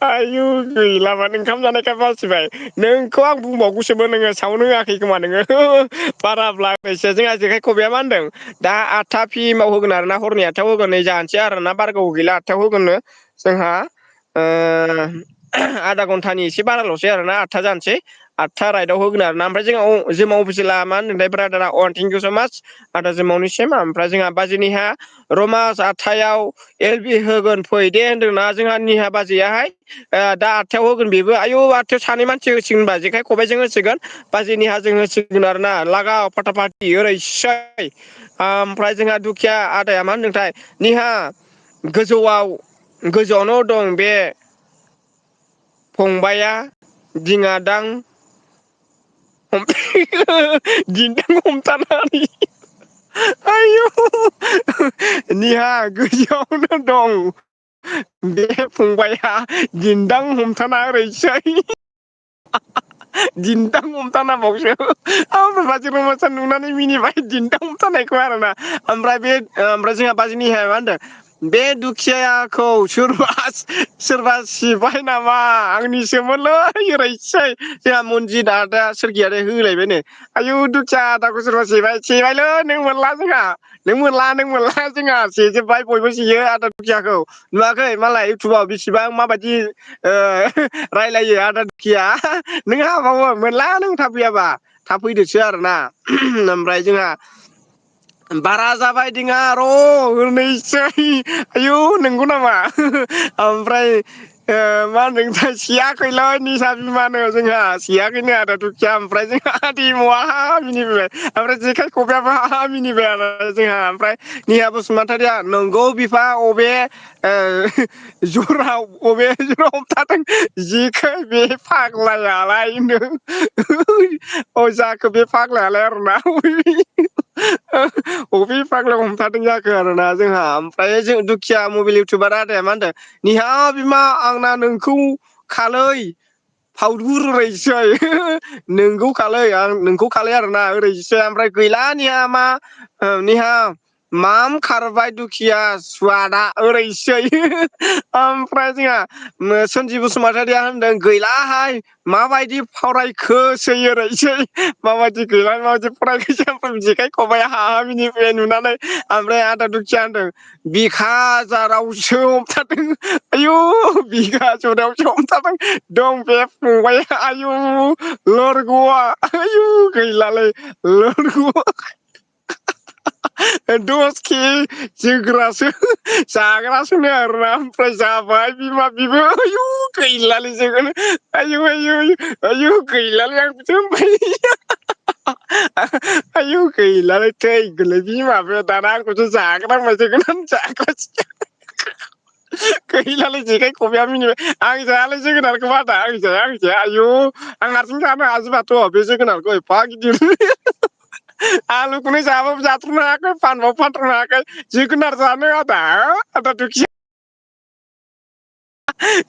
आयु गैला मानो ओंखाम जानायखाय बासिबाय नोंखौ आं बुंबावगौसोमोन नोङो सावनो होआखै खोमा नोङो बाराब्लासो जोंहा जेखाय खबाइआ मा होनदों दा 8था पिएमआव होगोन आरो ना हरनि 8थायाव होगोन नै जानोसै आरो ना बारगाव गैला 8थायाव होगोननो जोंहा आधा घन्टानि एसे बाराल'सै आरोना 8था जानोसै 8था राइडआव होगोन आरो ना ओमफ्राय जोंहा अफिसियेला मा होनदोंथाय ब्रादारा थेंकिउ स' माच आदा जोमावनिसिम ओमफ्राय जोंहा बाजैनिहा रमास 8थायाव एल बि होगोन फै दे होनदोंना जोंहा निहा बाजैयाहाय दा 8थायाव होगोन बेबो आयु 8थायाव सानै मानसि होसिगोनबा जेखाय खबाइजों होसिगोन बाजैनिहा जों होसिगोन आरोना लागाव फाथा फाटि ओरैसै ओमफ्राय जोंहा दुखिया आदाया मा होनदोंथाय निहा गोजौआवनो दं बे फंबाया दिङादां दिन्दां हमथानानै आयु निहा गोजौआवनो दं बे फंबाया दिन्दां हमथाना ओरैसै दिन्दां हमथाना बावसो बाजै रोमसा नुनानै मिनिबाय दिन्दां हमथानायखौ आरोना ओमफ्राय जोंहा बाजैनिहाया मा होनदों बे दुखियाखौ सोरबा सिबाय नामा आंनिसोमोनलै ओरैसै जोंहा मनजित आदा सोरगियारि होलायबायनो आयु दुखिया आदाखौ सोरबा सेबायलै नों मोनला जोंहा सेजोबबाय बयबो सेयो आदा दुखियाखौ नुवाखै मालाय इउटुबाव बेसेबां माबायदि रायलायो आदा दुखिया नों हाबावो मोनला नों थाब फैयाबा थाब फैदोसो आरोना ओमफ्राय जोंहा बारा जाबाय दिङा र' होनैसै आयु नंगौ नामा ओमफ्राय मा होनदों सियाखैलै निसा बिमानो जोंहा सियाखैनो आदा दुखिया ओमफ्राय जोंहा दैमुआ मिनिबाय ओमफ्राय जेखाय खबाइआबो मिनिबाय आरो जोंहा ओमफ्राय निहा बसुमतारिया नंगौ बिफा जराव बबे जराव हमथादों जेखौ बे फाग्लायालाय जाखो बे फाग्लायालाय आरोना अबे फाग्लायाव हमथादों जाखो आरोना जोंहा ओमफ्राय जों दुखिया मबाइल इउटुबार आदाया मा होनदों निहा बिमा आंना नोंखौ खालै फावदुर ओरैसै नोंगौ खालै आं नोंखौ खालै आरोना ओरैसै ओमफ्राय गैला निहा मा निहा माम खारबाय दुखिया सुवादा ओरैसै ओमफ्राय जोंहा सनजि बसुमतारिया होनदों गैलाहाय माबायदि फरायखोसै ओरैसै माबायदि गैला माबायदि फरायखोसै ओमफ्राय जेखाइ खबाइ हाहामिनिफ्राय नुनानै ओमफ्राय आदा दुखिया होनदों बिखा आजारावसो हमथादों आयु बिखा आजारावसो हमथादों दं बे फंबाया आयु लरग'आ आयु गैलालै लरग' दस के जोग्रासो जाग्रासोनो आरोना ओमफ्राय जाबाय बिमा बिबो आयु गैलालै जोगोन आयु आयु आयु गैलालै आं बिदि होनबाय आयु गैलालै थै गोरलै बिमाबो दाना आंखौसो जाग्रांबाय जोगोनार जाग्रासो गैलालै जेखाइ खबाइआ मिनिबाय आं जायालै जोगोनारखौ आदा आं जाया आयु आं हारसिं जानो हाजोबाथ' बे जोगोनारखौ एफा गिदिर आलुखौनो जाबाबो जाथ्र'नो हायाखै फानबाबो फानथ्र'नो हायाखै जोगोनार जानो आदा दुखिया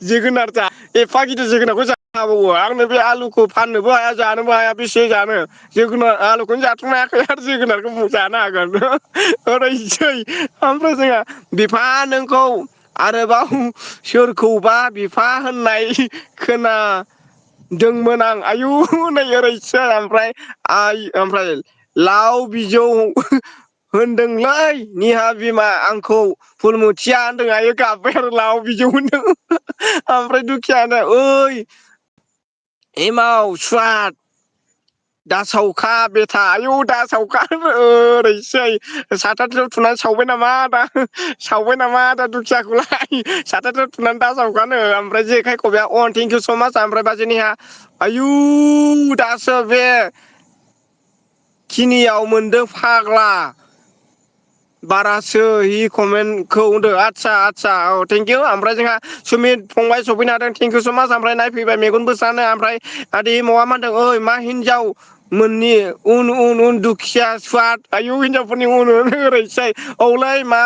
जोगोनार जा एफा गिदिर जोगोनारखौ जानो हाबावो आंनो बे आलुखौ फाननोबो हाया जानोबो हाया बेसे जानो जोगोनार आलुखौनो जाथ्र'नो हायाखै आरो जोगोनारखौ जानो हागोन ओरैसै ओमफ्राय जोंहा बिफा नोंखौ आरोबाव सोरखौबा बिफा होननाय खोना दोंमोन आं आयु नै ओरैसै ओमफ्राय लाव बिजौ होनदोंलै निहा बिमा आंखौ फुलमुथिया होनदों आयो गाबबाय आरो लाव बिजौ होनदों ओमफ्राय दुखियानो ओइ एमाव सुवाद दा सावखा बेथा आयु दा सावखा ओरैसै साथाथेराव थुनानै सावबाय नामा दा सावबाय नामा दा दुखियाखौलाय साथाथेराव थुनानै दा सावखानो ओमफ्राय जेखाइ खबाइआ अन थेंकिउ स माच ओमफ्राय बाजैनिहा आयु दासो बे खिनियाव मोनदों फाग्ला बारासो हि कमेन्टखौ होनदों आदसा औ थेंकिउ ओमफ्राय जोंहा सुमित फंबाय सफैनो हादों थेंकिउ स माच ओमफ्राय नायफैबाय मेगन बोसानो ओमफ्राय आदै मावा मा होनदों ओइ मा हिनजाव मोननि उन उन उन दुखिया सुवाद आयु हिनजावफोरनि उन उन ओरैसै औलै मा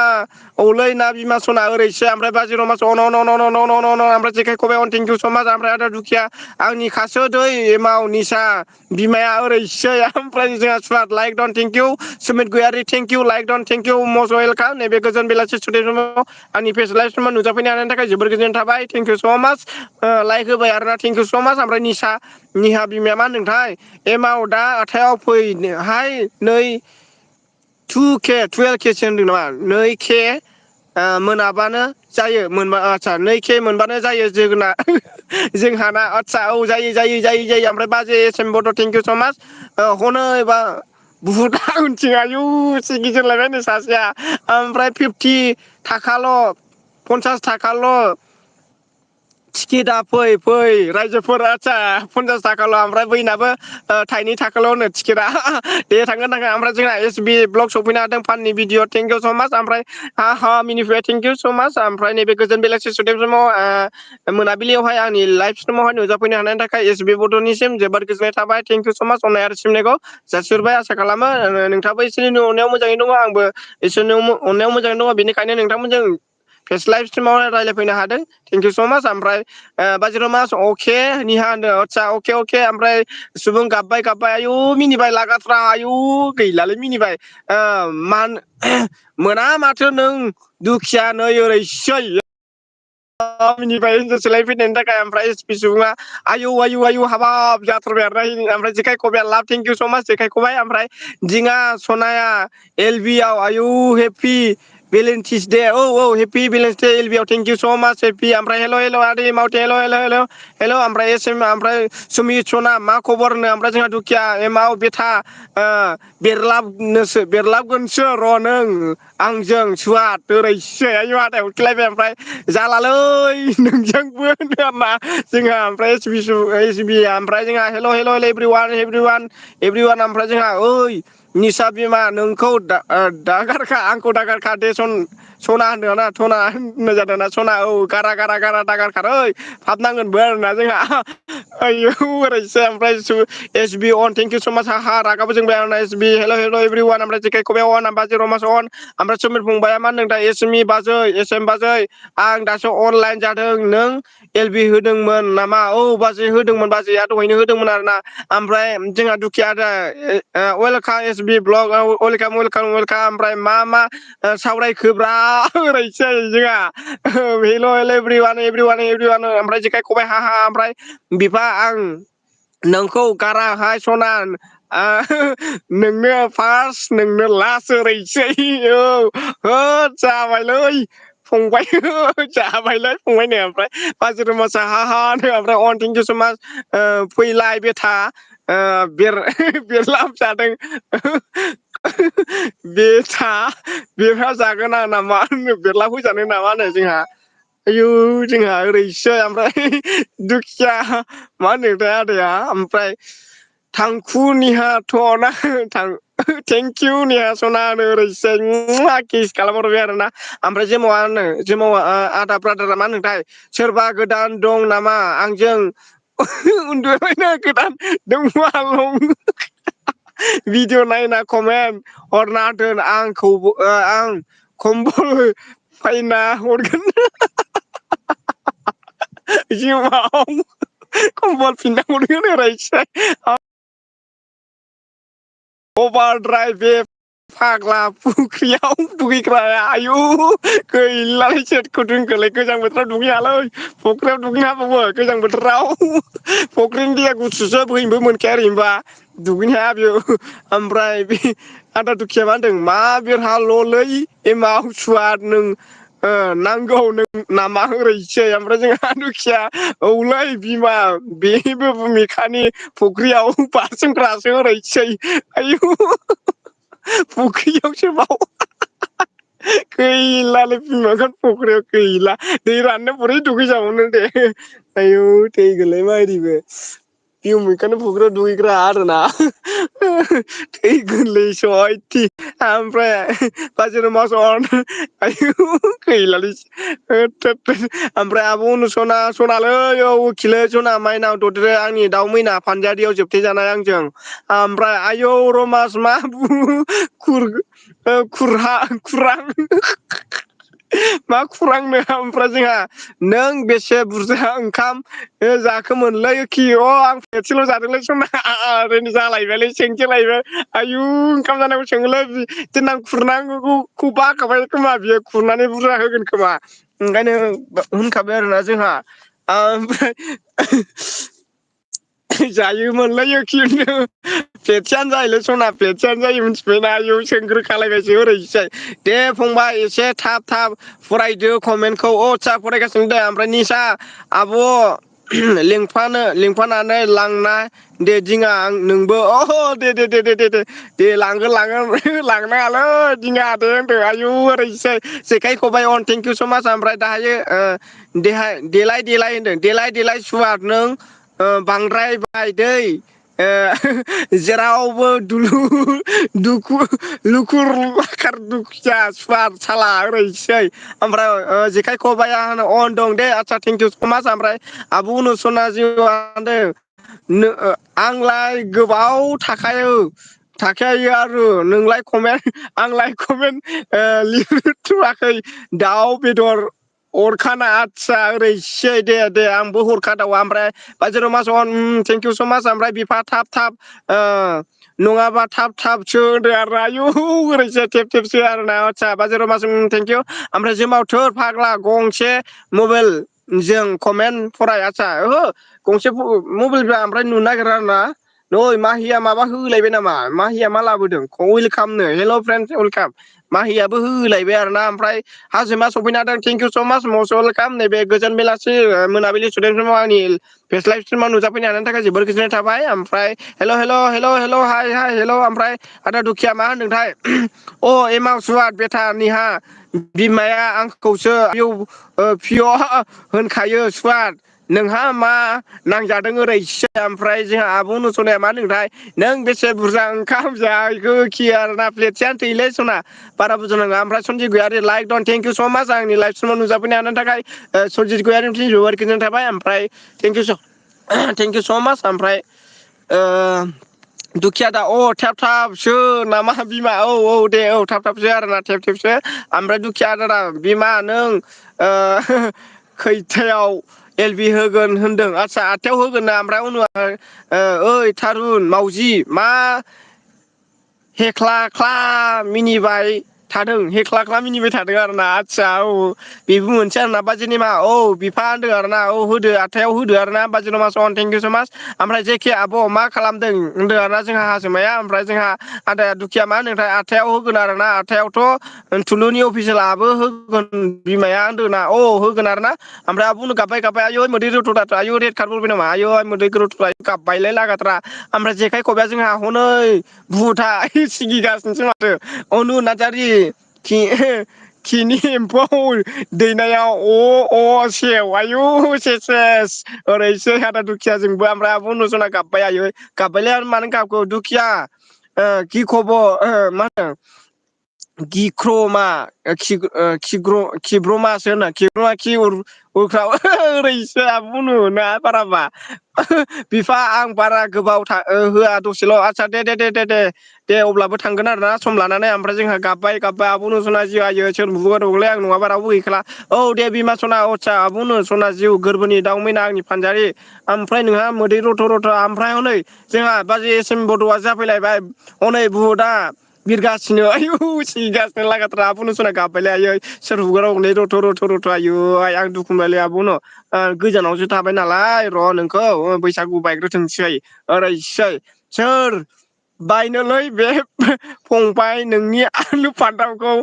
औलै ना बिमा सना ओरैसो ओमफ्राय बाजै रमास अन ओमफ्राय जेखाइ खबाइ अन थेंकिउ स माच ओमफ्राय आदा दुखिया आंनि खासो दै एमाव निसा बिमाया ओरैसै ओमफ्राय जोंहा सुवाद लाइक दन थेंकिउ सुमित गयारि थेंकिउ लाइक दन थेंकिउ मस्ट वेलकाम नैबे गोजोन बेलासि स्टुडिअ आंनि फेस लाइभ समाव नुजाफैनो हानायनि थाखाय जोबोर गोजोननाय थाबाय थेंकिउ स माच लाइक होबाय आरोना थेंकिउ स माच ओमफ्राय निहा बिमाया मा होनदोंथाय एमाव दा हाथायाव फैहाय नै 2K 12K सो होनदों नामा 2K मोनाबानो जायो मोनबा आदसा 2K मोनबानो जायो जोगोनार जोंहाना आदसा औ जायो ओमफ्राय बाजै एस एम बड' थेंकिउ स माच हनै एबा बुहुद उनथिं आयु गिदिरलायबाय नै सासेया ओमफ्राय 50 थाखाल' 50 थाखाल' टिकेटआ फै रायजोफोर आदसा 50 थाखाल' ओमफ्राय बैनाबो थाइनै थाखाल' होनो टिकेटआ दे थांगोन ओमफ्राय जोंहा एस बि ब्लग सफैनो हादों फाननि भिडिअ थेंकिउ स माच ओमफ्राय मिनिफाय थेंकिउ स माच ओमफ्राय नैबे गोजोन बेलासि सुदेम समाव मोनाबिलियावहाय आंनि लाइफ स्ट्रिमावहाय नुजाफैनो हानायनि थाखाय एस बि बड'निसिम जोबोद गोजोननाय थाबाय थेंकिउ स माच अननाय आरो सिबिनायखौ जासिहरबाय आसा खालामो नोंथाङाबो इसोरनि अननायाव मोजाङै दङ आंबो इसोरनि अननायाव मोजाङै दङ बेनिखायनो नोंथांमोनजों फेस लाइभ स्ट्रिमाव रायज्लायफैनो हादों थेंकिउ स माच ओमफ्राय बाजिराव मास अके निहा होनदों आदसा अके ओमफ्राय सुबुं गाबबाय आयु मिनिबाय लागाथ्रा आयु गैलालै मिनिबाय मान मोना माथो नों दुखिया नै ओरैसै मिनिबाय हिनजाव सोलायफैनायनि थाखाय ओमफ्राय एस पि सुबुङा आयौ हाबाब जाथारबाय आरोना ओमफ्राय जेखाइ खबाइआ लाभ थेंकिउ स माच जेखाइ खबाइ ओमफ्राय दिङा सनाया एल बि आव आयु हेपि भेलेन्टिन्स दे औ हेपि भेलेन्स दे एल बि आव थेंकिउ स माच हेपि ओमफ्राय हेल' आदै मावथे हेल' ओमफ्राय एस एम ओमफ्राय सुमित सना मा खबरनो ओमफ्राय जोंहा दुखिया एमाव बेथा बेरलाबगोनसो र' नों आंजों सुवाद ओरैसै आयु आदाया हरख्लायबाय ओमफ्राय जालालै नोंजोंबो होनो आरोना जोंहा ओमफ्राय एस बि ओमफ्राय जोंहा हेल' एभ्रिवान ओमफ्राय जोंहा ओइ निसा बिमा नोंखौ दागारखा आंखौ दागारखा सना होनदों ना सना होननाय जादों ना सना औ गारा गारा गारा दागार खारो फाब नांगोनबो आरोना जोंहा आयौ ओरैसो ओमफ्राय एस बि अन थेंक इउ स माच हा रागाबो जोंबाय आंना एस बि हेल' हेल' एभ्रिवान ओमफ्राय जेखाय खबाइ अन ओमफ्राय बाजै रमास अन ओमफ्राय सोमोन फंबाया मा होनदों दा एस एम इ बाजै एस एम बाजै आं दासो अनलाइन जादों नों एल बि होदोंमोन नामा औ बाजै होदोंमोन बाजैया दहायनो होदोंमोन आरो ना ओमफ्राय जोंहा दुखिया welcome S B blog welcome welcome welcome ओमफ्राय मा सावरायखोब्रा ओरैसै जोंहा हेल' हेल' एभ्रिवान एभ्रिवान एभ्रिवान ओमफ्राय जेखाय खबाइ हा हा ओमफ्राय बिफा आं नोंखौ गाराहाय सना नोंनो फार्स्ट नोंनो लास्ट ओरैसै औ होद जाबायलै फंबाय जाबायलै फंबायनो ओमफ्राय बाजै मासा हा हा ओमफ्राय अन थेंक इउ स माच फैलाय बेथा बेरलाब जादों बेहा जागोन आं नामा होननो बेरला फैजानो नामा होनो जोंहा आयु जोंहा ओरैसो ओमफ्राय दुखिया मा होनदोंथाय आदाया ओमफ्राय थांखुनिहाथ' ना थेंक इउ नेहा सना होनो ओरैसै किस खालामहरबाय आरो ना ओमफ्राय जेमावा आदा ब्रादारा मा होनदोंथाय सोरबा गोदान दं नामा आंजों उन्दुबायनो गोदान दंमालं भिडिअ नायना कमेन्ट हरना दोन आं खम्बल बायना हरगोन जिउआव कम्बल फिनना हरगोन ओरैसै अभार ड्राइभ बे फाग्ला फुख्रियाव दुगैग्राया आयु गैलालै सेटखौ दोनखोलै गोजां बोथोराव दुगैयालै फख्रियाव दुगैनो हाबावो गोजां बोथोराव फख्रिनि दैया गुसुसो बोहैनोबो मोनखाया ओरैनोबा दुगैनो हाया बेयाव ओमफ्राय बे आदा दुखिया मा होनदों मा बेरहा ल'लै एमाव सुवाद नों नांगौ नों नामा ओरैसै ओमफ्राय जोंहा दुखिया औलै बिमा बेबो भुमिखानि फुख्रियाव बारसोमग्रासो ओरैसै आयु फुख्रियावसो बाव गैलालै बिमा फख्रियाव गैला दै राननो बोरै दुगैजाबावनो दे आयौ थैगोनलै मादिबो बिउमिखानि फुख्रियाव दुगैग्रा आरोना थैगोनलै सयथि ओमफ्राय बाजै मासन आयु गैलालै ओमफ्राय आब' सनालै औ उखिलै सना माइनाव ददेरे आंनि दाउ मैना फानजारियाव जोबथे जानाय आंजों ओमफ्राय आयौ रमास मा खुरां मा खुरांनो ओमफ्राय जोंहा नों बेसे बुरजा ओंखाम जाखोमोनलै आं खेबसेल' जादोंलै सना ओरैनो जालायबायलै सोंसोलायबाय आयु ओंखाम जानायखौ सोङोलै देनां खुरनांगौखौ बाखाबाय खोमा बियो खुरनानै बुरजा होगोन खोमा ओंखायनो होनखाबाय आरोना जोंहा ओमफ्राय जायोमोनलै खिन्थु प्लेटसेयानो जायोलै सना प्लेटसेयानो जायो मिथिबायना आयु सोंग्रोखालायबायसो ओरैजाय दे फंबाय एसे थाब थाब फरायदो कमेन्टखौ आदसा फरायगासिनो दे ओमफ्राय निसा आब' लिंफानानै लांना दे दिङा आं नोंबो दे लांगोन लांनाङालै दिङा दे होनदों आयु ओरैसै जेखाइ खबाइ अन थेंक इउ स माच ओमफ्राय दाहायो देलाय होनदों देलाय सुवाद नों बांद्रायबाय दै जेरावबो लुखुर लाखार दुखिया सुवाद साला ओरैसै ओमफ्राय जेखाइ खबाइआ अन दं दे आदसा थेंक इउ स माच ओमफ्राय आब' सना आंलाय गोबाव थाखायो आरो नोंलाय आंलाय कमेन्ट लिरथ'वाखै दाउ बेदर अरखाना आदसा ओरैसै दे आंबो हरखादावा ओमफ्राय बाजै मासन थेंक इउ स माच ओमफ्राय बिफा थाब नङाबा थाबसो होदो आरो आयु ओरैसो थेबसो आरोना आदसा बाजै मास थेंक इउ ओमफ्राय जोमावथोर फाग्ला गंसे मबाइल जों कमेन्ट फराय आदसा ओहो गंसे मबाइलफ्रा ओमफ्राय नुनो नागिरा आरो ना नै माहिया माबा होलायबाय नामा माहिया मा लाबोदों वेलकामनो हेल' फ्रेन्ड वेलकाम माहियाबो होलायबाय आरो ना ओमफ्राय हाजोमा सफैनो हादों थेंक इउ स माच मस्ट वेलकाम नैबे गोजोन बेलासि मोनाबिलि स्टुडेन्टफोरनाव आंनि फेस्लाइभ स्ट्रिमाव नुजाफैनो हानायनि थाखाय जोबोर गोजोननाय थाबाय ओमफ्राय हेल' हाय हेल' ओमफ्राय आदा दुखिया मा होनदोंथाय एमाव सुवाद बेथानिहा बिमाया आंखौसो फिय' होनखायो सुवाद नोंहा मा नांजादों ओरैसो ओमफ्राय जोंहा आब' अनुसनाया मा होनदोंथाय नों बेसे बुरजा ओंखाम जाखो खि आरोना प्लेटसेयानो थैलै सना बारा बुरजा नाङा ओमफ्राय सनजिब गयारि लाइक दं थेंक इउ स' माच आंनि लाइफ समाव नुजाफैनो हानो थाखाय सनजित गयारिनिसिम जोबोर गोजोननाय थाबाय ओमफ्राय थेंक इउ स' माच ओमफ्राय दुखिया दा अ थाब थाबसो नामा बिमा औ दे औ थाब थाबसो आरोना थेब थेबसो ओमफ्राय दुखिया दादा बिमा नों खैथायाव एल बि होगोन होनदों आदसा आठथायाव होगोन ना ओमफ्राय उनाव ओइ थारुन मावजि मा हेख्ला ख्ला मिनिबाय थादों हेख्ला ख्ला मिनिबाय थादों आरोना आदसा औ बेबो मोनसे आरोना बाजेने मा औ बिफा होनदों आरो ना औ होदो आटथायाव होदो आरो ना बाजेन' मास थेंक इउ स' माच ओमफ्राय जेखे आब' मा खालामदों होनदों आरोना जोंहा हाजोमाया ओमफ्राय जोंहा आदाया दुखिया मा होनदोंथाय आटथायाव होगोन आरो ना आटथायावथ' थुलुनि अफिसियेलाबो होगोन बिमाया होनदोंना औ होगोन आरो ना ओमफ्राय आबुंनो गाबबाय आयौ मोदै रथ' आयौ रेड कार्ड मोनबाय नामा आयौ मोदै रथ' गाबबायलाय लागाद्रा ओमफ्राय जेखाइ खबाया जोंहा हनै बुहुथा सिगिगासिनोसो माथो अनु नार्जारि खिनि एम्फौ दैनायाव सेव आयु सेस ओरैसो आदा दुखियाजोंबो ओमफ्राय आब' अनुसना गाबबाय आयै गाबबायलाय आरो मानो गाबखो दुखिया कि खबर मा होनो गिख्र'मा खिब्रमासो होनो खिब्रमा खि उरफ्राव ओरैसो आब' अनु ना बाराबा बिफा आं बारा गोबाव होआ दसेल' आदसा दे अब्लाबो थांगोन आरोना सम लानानै ओमफ्राय जोंहा गाबबाय आब' अनुसना जि आयो सोर बुबोबाय दंलै आं नङाबा रावबो गैखाला औ दे बिमा सना आदसा आब' अनुसना जिउ गोरबोनि दाउ मैना आंनि फानजारि ओमफ्राय नोंहा मोदै रथ' ओमफ्राय हनै जोंहा बाजै एस एम बड'आ जाफैलायबाय हनै बुहुथा बिरगासिनो आयु सिगासिनो लागाथ्रा आब' अनुसना गाबबायलाय आयै सोर हुगाराव हनै रथ' आयै आं दुखु मोनबायलै आब' अनु गोजानावसो थाबाय नालाय र' नोंखौ बैसागु बायग्रोथोंसै ओरैसै सोर बायनोलै बे फंबाय नोंनि आलु फान्थावखौ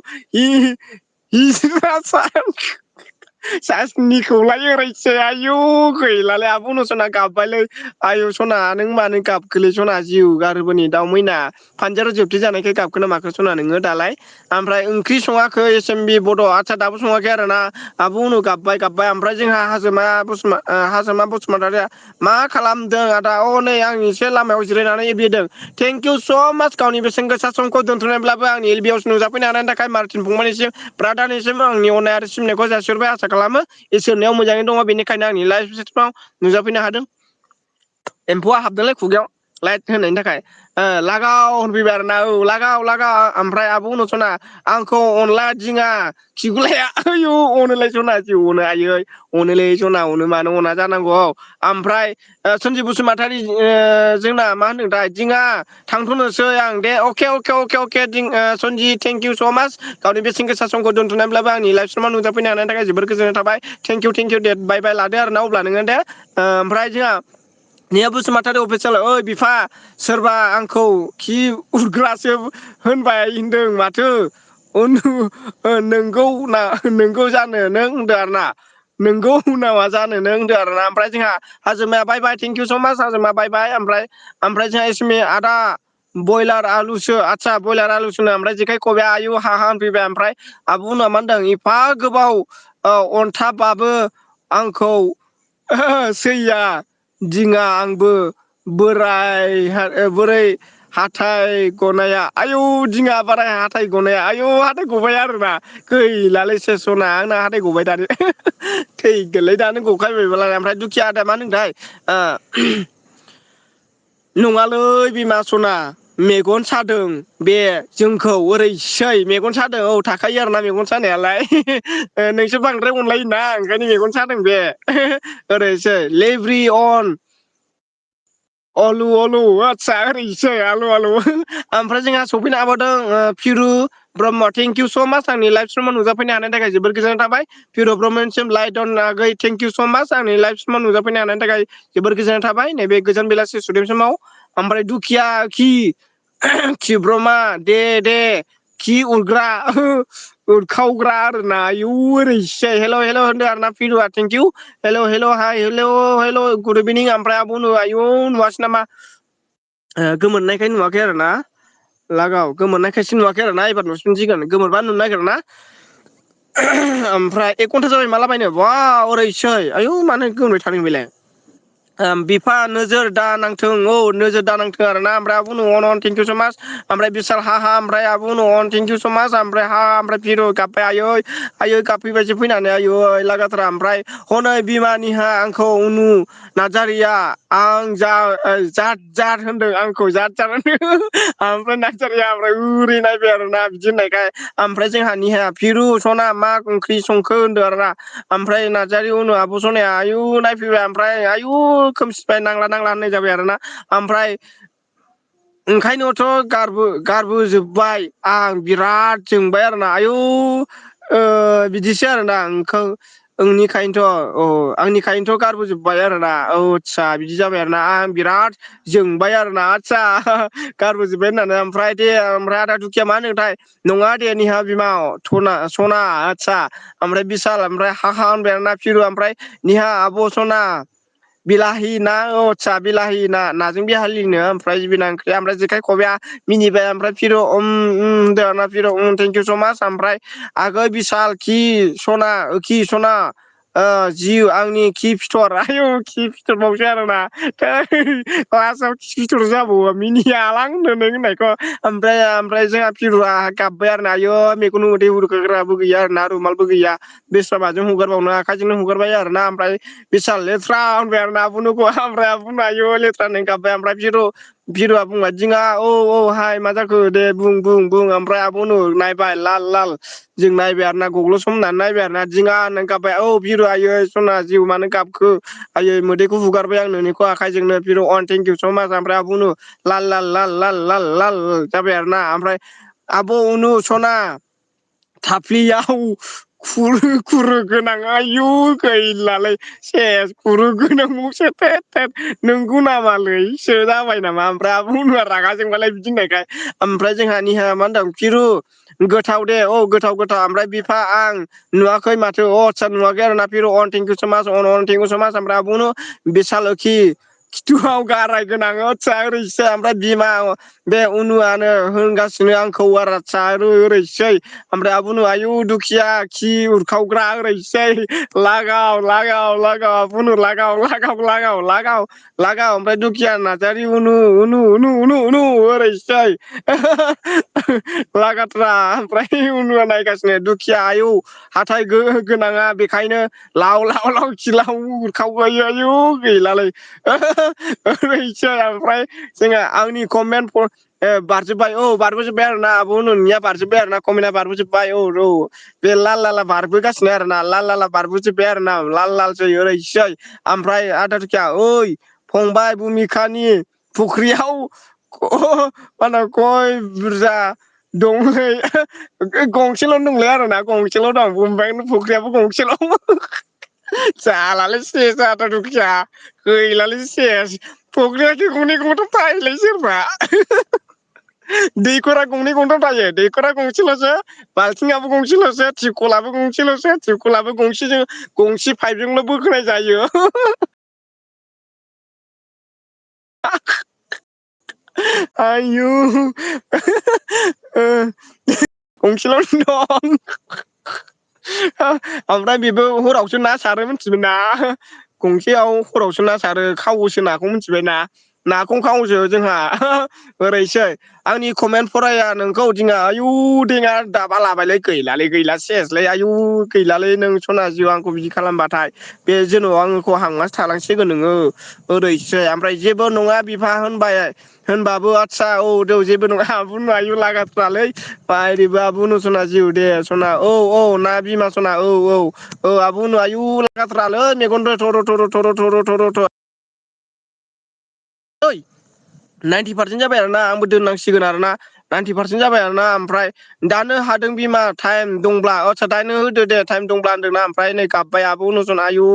सासनिखौलाय ओरैसो आयु गैलालै आब' अनुसना गाबबायलै आयु सना नों मानो गाबखोलै सना जिउ गोरबोनि दाउ मैना फानजाराव जोबथे जानायखाय गाबखो ना माखो सना नोङो दालाय ओमफ्राय ओंख्रि सङाखै एस एम बि बड' आदसा दाबो सङाखै आरो ना आब' उनाव गाबबाय ओमफ्राय जोंहा हाजोमा बसुमतारिया मा खालामदों आदा नै आं एसे लामायाव जिरायनानै एरबिदों थेंक इउ स' माच गावनि बेसेन गोसा समखौ दोनथ'नायब्लाबो आंनि एल बि आव नुजाफैनो हानायनि थाखाय मार्टिन फंबायनिसिम ब्रादारनिसिम आंनि अननाय आरो सिबिनायखौ जासिहरबाय आसा खालामो इसोरनियाव मोजाङै दङ बेनिखायनो आंनि लाइफ स्टाइलाव नुजाफैनो हादों एम्फौआ हाबदोंलै खुगायाव लाइट होनायनि थाखाय लागाव होनफैबाय आरो ना औ लागाव ओमफ्राय आब' अनुसना आंखौ अनला दिङा खिगुलाया आयु अनोलाय सना जिउ अनो आयै अनोलै सना अनो मानो अना जानांगौ ओमफ्राय सनजिब बसुमतारी जोंना मा होनदों दा दिङा थांथ'नोसै आं दे अके सनजि थेंक इउ स' माच गावनि बेसेन गोसा समखौ दोनथ'नायब्लाबो आंनि लाइफ समाव नुजाफैनो हानायनि थाखाय जोबोर गोजोननाय थाबाय थेंक इउ दे बाय लादो आरो ना अब्ला नोङो दे ओमफ्राय जोंहा नेहा बसुमतारी अफिसियेल ओइ बिफा सोरबा आंखौ खि उरग्रासो होनबाय होनदों माथो नोंगौ जानो नों होनदों आरो ना नोंगौ नामा जानो नों होनदों आरोना ओमफ्राय जोंहा हाजोमाया बाय थेंक इउ स' माच हाजोमा बाय ओमफ्राय जोंहा एसमि आदा बयलार आलुसो आदसा बयलार आलुसोनो ओमफ्राय जेखाय खबाया आयु हा होनफैबाय ओमफ्राय आब' उनाव मा होनदों एफा गोबाव अनथाबाबो आंखौ सैया दिङा आंबो बोरै हाथाय गनाया आयौ दिङा बाराय हाथाय गनाया आयौ हाथाय गबाय आरोना गैलालै से सना आंना हाथाय गबाय दानो थैगोनलै दानो गखायबायबालाय ओमफ्राय दुखिया आदाया मा होनदोंथाय नङालै बिमा सना मेगन सादों बे जोंखौ ओरैसै मेगन सादों औ थाखायो आरोना मेगन सानायालाय नोंसोर बांद्राय अनलायोना ओंखायनो मेगन सादों बे ओरैसै लेब्रि अन अलु आदसा ओरैसै आलु ओमफ्राय जोंहा सफैनो हाबावदों फिरु Brahma thank you so' much आंनि लाइफ समाव नुजाफैनो हानायनि थाखाय जोबोर गोजोननाय थाबाय फिर' ब्रह्मसिम लाइट अन आगै थेंक इउ स' माच आंनि लाइफ समाव नुजाफैनो हानायनि थाखाय जोबोर गोजोननाय थाबाय नैबे गोजान बेलासि सुदेम समाव ओमफ्राय दुखिया खिब्रमा दे खि उरग्रा उरखावग्रा आरोना आयौ ओरैसै हेल' होनदो आरोना फिरुआ thank you hello' hi hello' good evening ओमफ्राय आब' आयौ नुवासै नामा गोमोरनायखाय नुवाखै आरो ना लागाव गोमोरनायखायसो नुवाखै आरो ना एबार नुसिनसिगोन गोमोरबा नुनो नागिर ना ओमफ्राय 1 घन्टा जाबाय माला बायनो बा ओरैसै आयौ मानो गोमबाय थादों बेलाय बिफा नोजोर दा नांथों औ नोजोर दा नांथों आरोना ओमफ्राय आब' न'आव थेंकिउ स माच ओमफ्राय बिसाल हा ओमफ्राय आब' न थेंकिउ स माच ओमफ्राय ओमफ्राय फिरु गाबबाय आयै आयै गाबफैबायसो फैनानै आयै लागाथारा ओमफ्राय हनै बिमानिहा आंखौ उनु नार्जारिया आं जाद जाद होनदों आंखौ जाद जाद होनदों ओमफ्राय नार्जारिया ओमफ्राय ओरै नायबाय आरोना बिदि होननायखाय ओमफ्राय जोंहा निहाया फिरु सना मा ओंख्रि संखो होनदों आरोना ओमफ्राय नार्जारि उनाव आब' सनाया आयु नायफैबाय ओमफ्राय आयु खोमसिबाय नांला नांला होननाय जाबाय आरोना ओमफ्राय ओंखायनोथ' गारबोजोब्बाय आं बिराद जोंबाय आरोना आयौ बिदिसो आरोना ओंनिखायनोथ' औ आंनिखायनोथ' गारबोजोब्बाय आरोना औ आस्सा बिदि जाबाय आरोना आं बिराद जोंबाय आरोना आदसा गारबोजोब्बाय होननानै ओमफ्राय दे ओमफ्राय आदा दुखिया मा होनोथाय नङा दे निहा बिमा सना आदसा ओमफ्राय बिसाल ओमफ्राय हा होनबाय आरोना फिरु ओमफ्राय निहा आब' सना बिलाहि ना आस्सा बिलाहि नाजों बिलाहिनो ओमफ्राय बिना ओंख्रिया ओमफ्राय जेखाय खबाइआ मिनिबाय ओमफ्राय फिर होनदो आरोना फिर थेंकिउ स माच ओमफ्राय आगै बिसाल खि सना जिउ आंनि खि फिथर आयौ खि फिथरबावसो आरोना लास्टआव खि फिथर जाबावो मिनियालां होनदों नों होननायखौ ओमफ्राय जोंहा फिरुआ गाबबाय आरोना आयौ मेगन मोदै उरुखोग्राबो गैया आरोना रुमालबो गैया बेस्रा माजों हुगारबावनो आखाइजोंनो हुगारबाय आरोना ओमफ्राय बिसाल लेथ्रा होनबाय आरोना आब'नुखौ ओमफ्राय आब'नु आयौ लेथ्रा होननानै गाबबाय ओमफ्राय बिरुआ बुंबाय दिङा औ हाय मा जाखो दे बुं ओमफ्राय आब'नु नायबाय लाल लाल जों नायबाय आरो ना गग्ल' समनानै नायबाय आरो ना दिङा होननानै गाबबाय औ बिरु आयै सना जिउ मानो गाबखो आयै मोदैखौ हुगारबाय आं नोंनिखौ आखाइजोंनो फिर थेंकिउ स माच ओमफ्राय आब'नु लाल लाल लाल लाल लाल लाल जाबाय आरोना ओमफ्राय आब' उनु सना थाफ्लियाव खुरो गोनां आयु गैलालै सेस खुरो गोनांआवसो थेथ नोंगौ नामालैसो जाबाय नामा ओमफ्राय आब' उनुआ रागा जोंबालाय बिदि होननायखाय ओमफ्राय जोंहा निहा मा होनदों फिरु गोथाव दे औ गोथाव ओमफ्राय बिफा आं नुवाखै माथो आस्सा नुवाखै आरोना फिर थेंकिउ स माच थेंकिउ स माच ओमफ्राय आब'नु बिसालोखि खिथुआव गाराय गोनां आदसा ओरैसो ओमफ्राय बिमा बे उनुआनो होनगासिनो आंखौ आरो आदसा ओरैसै ओमफ्राय आब'नु आयु दुखिया खि उरखावग्रा ओरैसै लागाव बुनु लागाव ओमफ्राय दुखिया नार्जारि उनु ओरैसै लागाथ्रा ओमफ्राय उनुआ नायगासिनो दुखिया आयौ हाथाय गोनाङा बेखायनो लाव खिलाव उरखावबाय आयु गैलालै ओरैसै ओमफ्राय जोंहा आंनि कमेन्ट बारजोब्बाय औ बारबोजोब्बाय आरो ना आब' नोंनिया बारजोब्बाय आरो ना कमेन्टआ बारबोजोब्बाय औ बे लाल लाला बारबोगासिनो आरो ना लाल लाला बारबोजोब्बाय आरो ना लाल लालसै ओरैसै ओमफ्राय आदा दुखिया ओइ फंबाय भुमिखानि फुख्रियाव मा होनो खय बुरजा दंलै गंसेल' दंलै आरोना गंसेल' दं ओमफ्राय फुख्रियाबो गंसेल' जालालै सेस आदा दुखिया गैलालै सेस फख्रिया गंनै गंथाम थायोलै सोरबा दैखरा गंनै गंथाम थायो दैखरा गंसेल'सो बाल्थिंआबो गंसेल'सो थिपकलाबो गंसेल'सो थिपकलाबो गंसे पाइपजोंल' बोखोनाय जायो आयु गंसेल' दं ओमफ्राय बेबो हरावसो ना सारो मिथिबाय ना गंसेयाव हरावसो ना सारो खावोसो नाखौ मिथिबाय ना नाखौनो खावोसो जोंहा ओरैसै आंनि कमेन्ट फराया नोंखौ दिङा आयु देङा दाबा लाबायलै गैला सेसलै आयु गैलालै नों सना जिउ आंखौ बिदि खालामबाथाय बे जेन'बा आंखौ हांनासो थालांसिगोन नोङो ओरैसै ओमफ्राय जेबो नङा बिफा होनबाय होनबाबो आदसा औ दे जेबो नङा आबुनु आयु लागाथ्रालै बायरिबो आबुनु सना जिउ दे सना औ ना बिमा सना औ आबुनु आयु लागाथ्रालै मेगन थ ओइ 90% जाबाय आरोना आंबो दोननांसिगोन आरोना 90% जाबाय आरोना ओमफ्राय दानो हादों बिमा टाइम दंब्ला आदसा दानो होदो दे टाइम दंब्ला होनदोंना ओमफ्राय नै गाबबाय आब' अनुसन आयु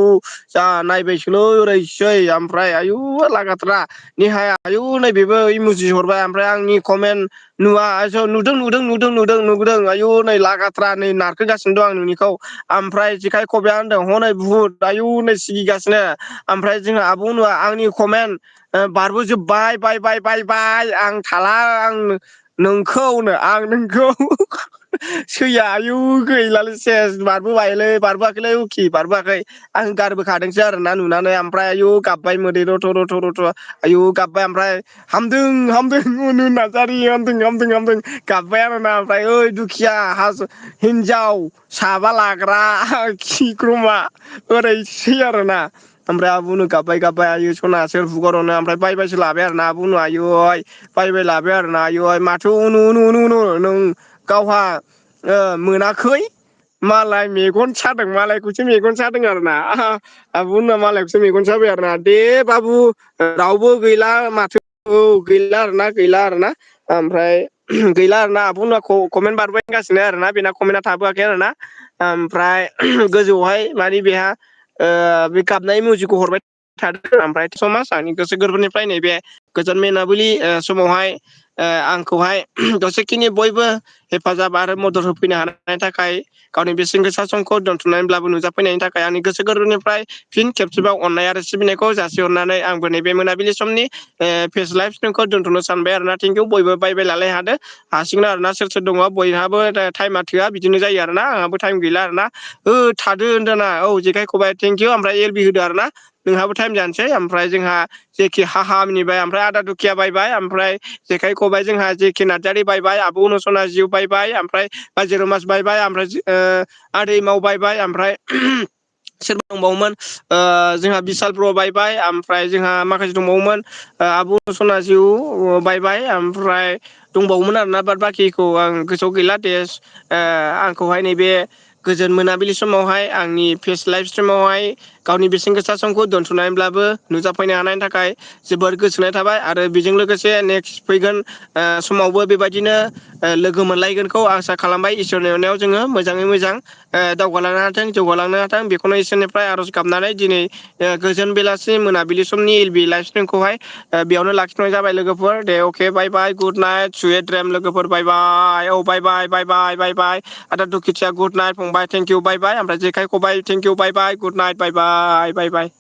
जा नायबायसोलै ओरैसै ओमफ्राय आयु लागाथ्रा नेहाया आयु नैबेबो इमुजि हरबाय ओमफ्राय आंनि कमेन्ट नुवा नुदों आयु नै लागाथ्रा नै नारखोगासिनो दं आं नोंनिखौ ओमफ्राय जेखाय खबाया होनदों हनै बुहुद आयु नै सिगिगासिनो ओमफ्राय जोंहा आब' अनुआ आंनि कमेन्ट बारबोजोब्बाय बाय आं थाला आं नोंखौनो आं नोंखौ सैया आयु गैलालै सेस बारबोबायलै बारबोआखैलै उखि बारबोआखै आं गारबोखादोंसो आरोना नुनानै ओमफ्राय आयु गाबबाय मोदै रथ' रथ' रथ' आयु गाबबाय ओमफ्राय हामदों हामदों उन नार्जारि हामदों हामदों हामदों गाबबाय आरोना ओमफ्राय ओइ दुखिया हिनजाव साबा लाग्रा खिख्रमा ओरैसै आरोना ओमफ्राय आबुनो गाबबाय गाबबाय आयु सना सोर हुगारहरनो ओमफ्राय बायबायसो लाबाय आरोना बुंनो आयु बायबाय लाबाय आरोना आयु माथो उन नों गावहा मोनाखै मालाय मेगन सादों मालायखौसो मेगन सादों आरो ना बुंना मालायखौसो मेगन साबाय आरो ना दे बाबु रावबो गैला माथो औ गैला आरोना गैला आरोना ओमफ्राय गैला आरोना आब'ना कमेन्ट बारबायगासिनो आरोना बेना कमेन्टआ थाबोआखै आरोना ओमफ्राय गोजौआवहाय मानि बेहा बे गाबनाय मिउजिकखौ हरबाय थादों ओमफ्राय समाज आंनि गोसो गोरबोनिफ्राय नैबे गोजोन मोनाबिलि समावहाय आंखौहाय दसेखिनि बयबो हेफाजाब आरो मदद होफैनो हानायनि थाखाय गावनि बेसेन गोसा समखौ दोनथुमनानैब्लाबो नुजाफैनायनि थाखाय आंनि गोसो गोरबोनिफ्राय फिन खेबसेबाव अननाय आरो सिबिनायखौ जासिहरनानै आंबो नैबे मोनाबिलि समनि फेस लाइभ स्ट्रिमखौ दोनथ'नो सानबाय आरोना थेंकिउ बयबो बाय लालाय हादो हासिगोन आरोना सोर सोर दङ बयहाबो टाइमा थोआ बिदिनो जायो आरोना आंहाबो टाइम गैला आरोना थादो होनदोंना औ जेखाय खबाइ थेंकिउ ओमफ्राय एल बि होदो आरोना नोंहाबो टाइम जानोसै ओमफ्राय जोंहा जेखि हामिनिबाय ओमफ्राय आदा दुखिया बायबाय ओमफ्राय जेखाइ खबाइ जोंहा जेखि नार्जारि बायबाय आब' अनुसना जिउ बायबाय ओमफ्राय बाजै मास बायबाय ओमफ्राय आदै मावबायबाय ओमफ्राय सोरबा दंबावोमोन जोंहा बिसाल ब्र बायबाय ओमफ्राय जोंहा माखासे दंबावोमोन आब' सना जिउ बायबाय ओमफ्राय दंबावोमोन आरोना बाद बाखिखौ आं गोसोआव गैला दे आंखौहाय नैबे गोजोन मोनाबिलि समावहाय आंनि फेस लाइभ स्ट्रिमावहाय गावनि बेसेन गोसा समखौ दोनथ'नानैब्लाबो नुजाफैनो हानायनि थाखाय जोबोर गोजोननाय थाबाय आरो बेजों लोगोसे नेक्स्ट फैगोन समावबो बेबायदिनो लोगो मोनलायगोनखौ आसा खालामबाय इसोरनि अननायाव जोङो मोजाङै मोजां दावगालांनो हाथों जौगालांनो हाथों बेखौनो इसोरनिफ्राय आर'ज गाबनानै दिनै गोजोन बेलासि मोनाबिलि समनि एल बि लाइफ स्ट्रिमखौहाय बेयावनो लाखिथ'नाय जाबाय लोगोफोर दे अके बाय बाय गुड नाइट सुइट ड्रेम लोगोफोर बाय बाय औ बाय बाय बाय बाय बाय बाय आदा दुखिथिया गुड नाइट फंबाय थेंकिउ बाय बाय ओमफ्राय जेखाय खबाइ थेंकिउ बाय बाय गुड नाइट बाय बाय बाय बाय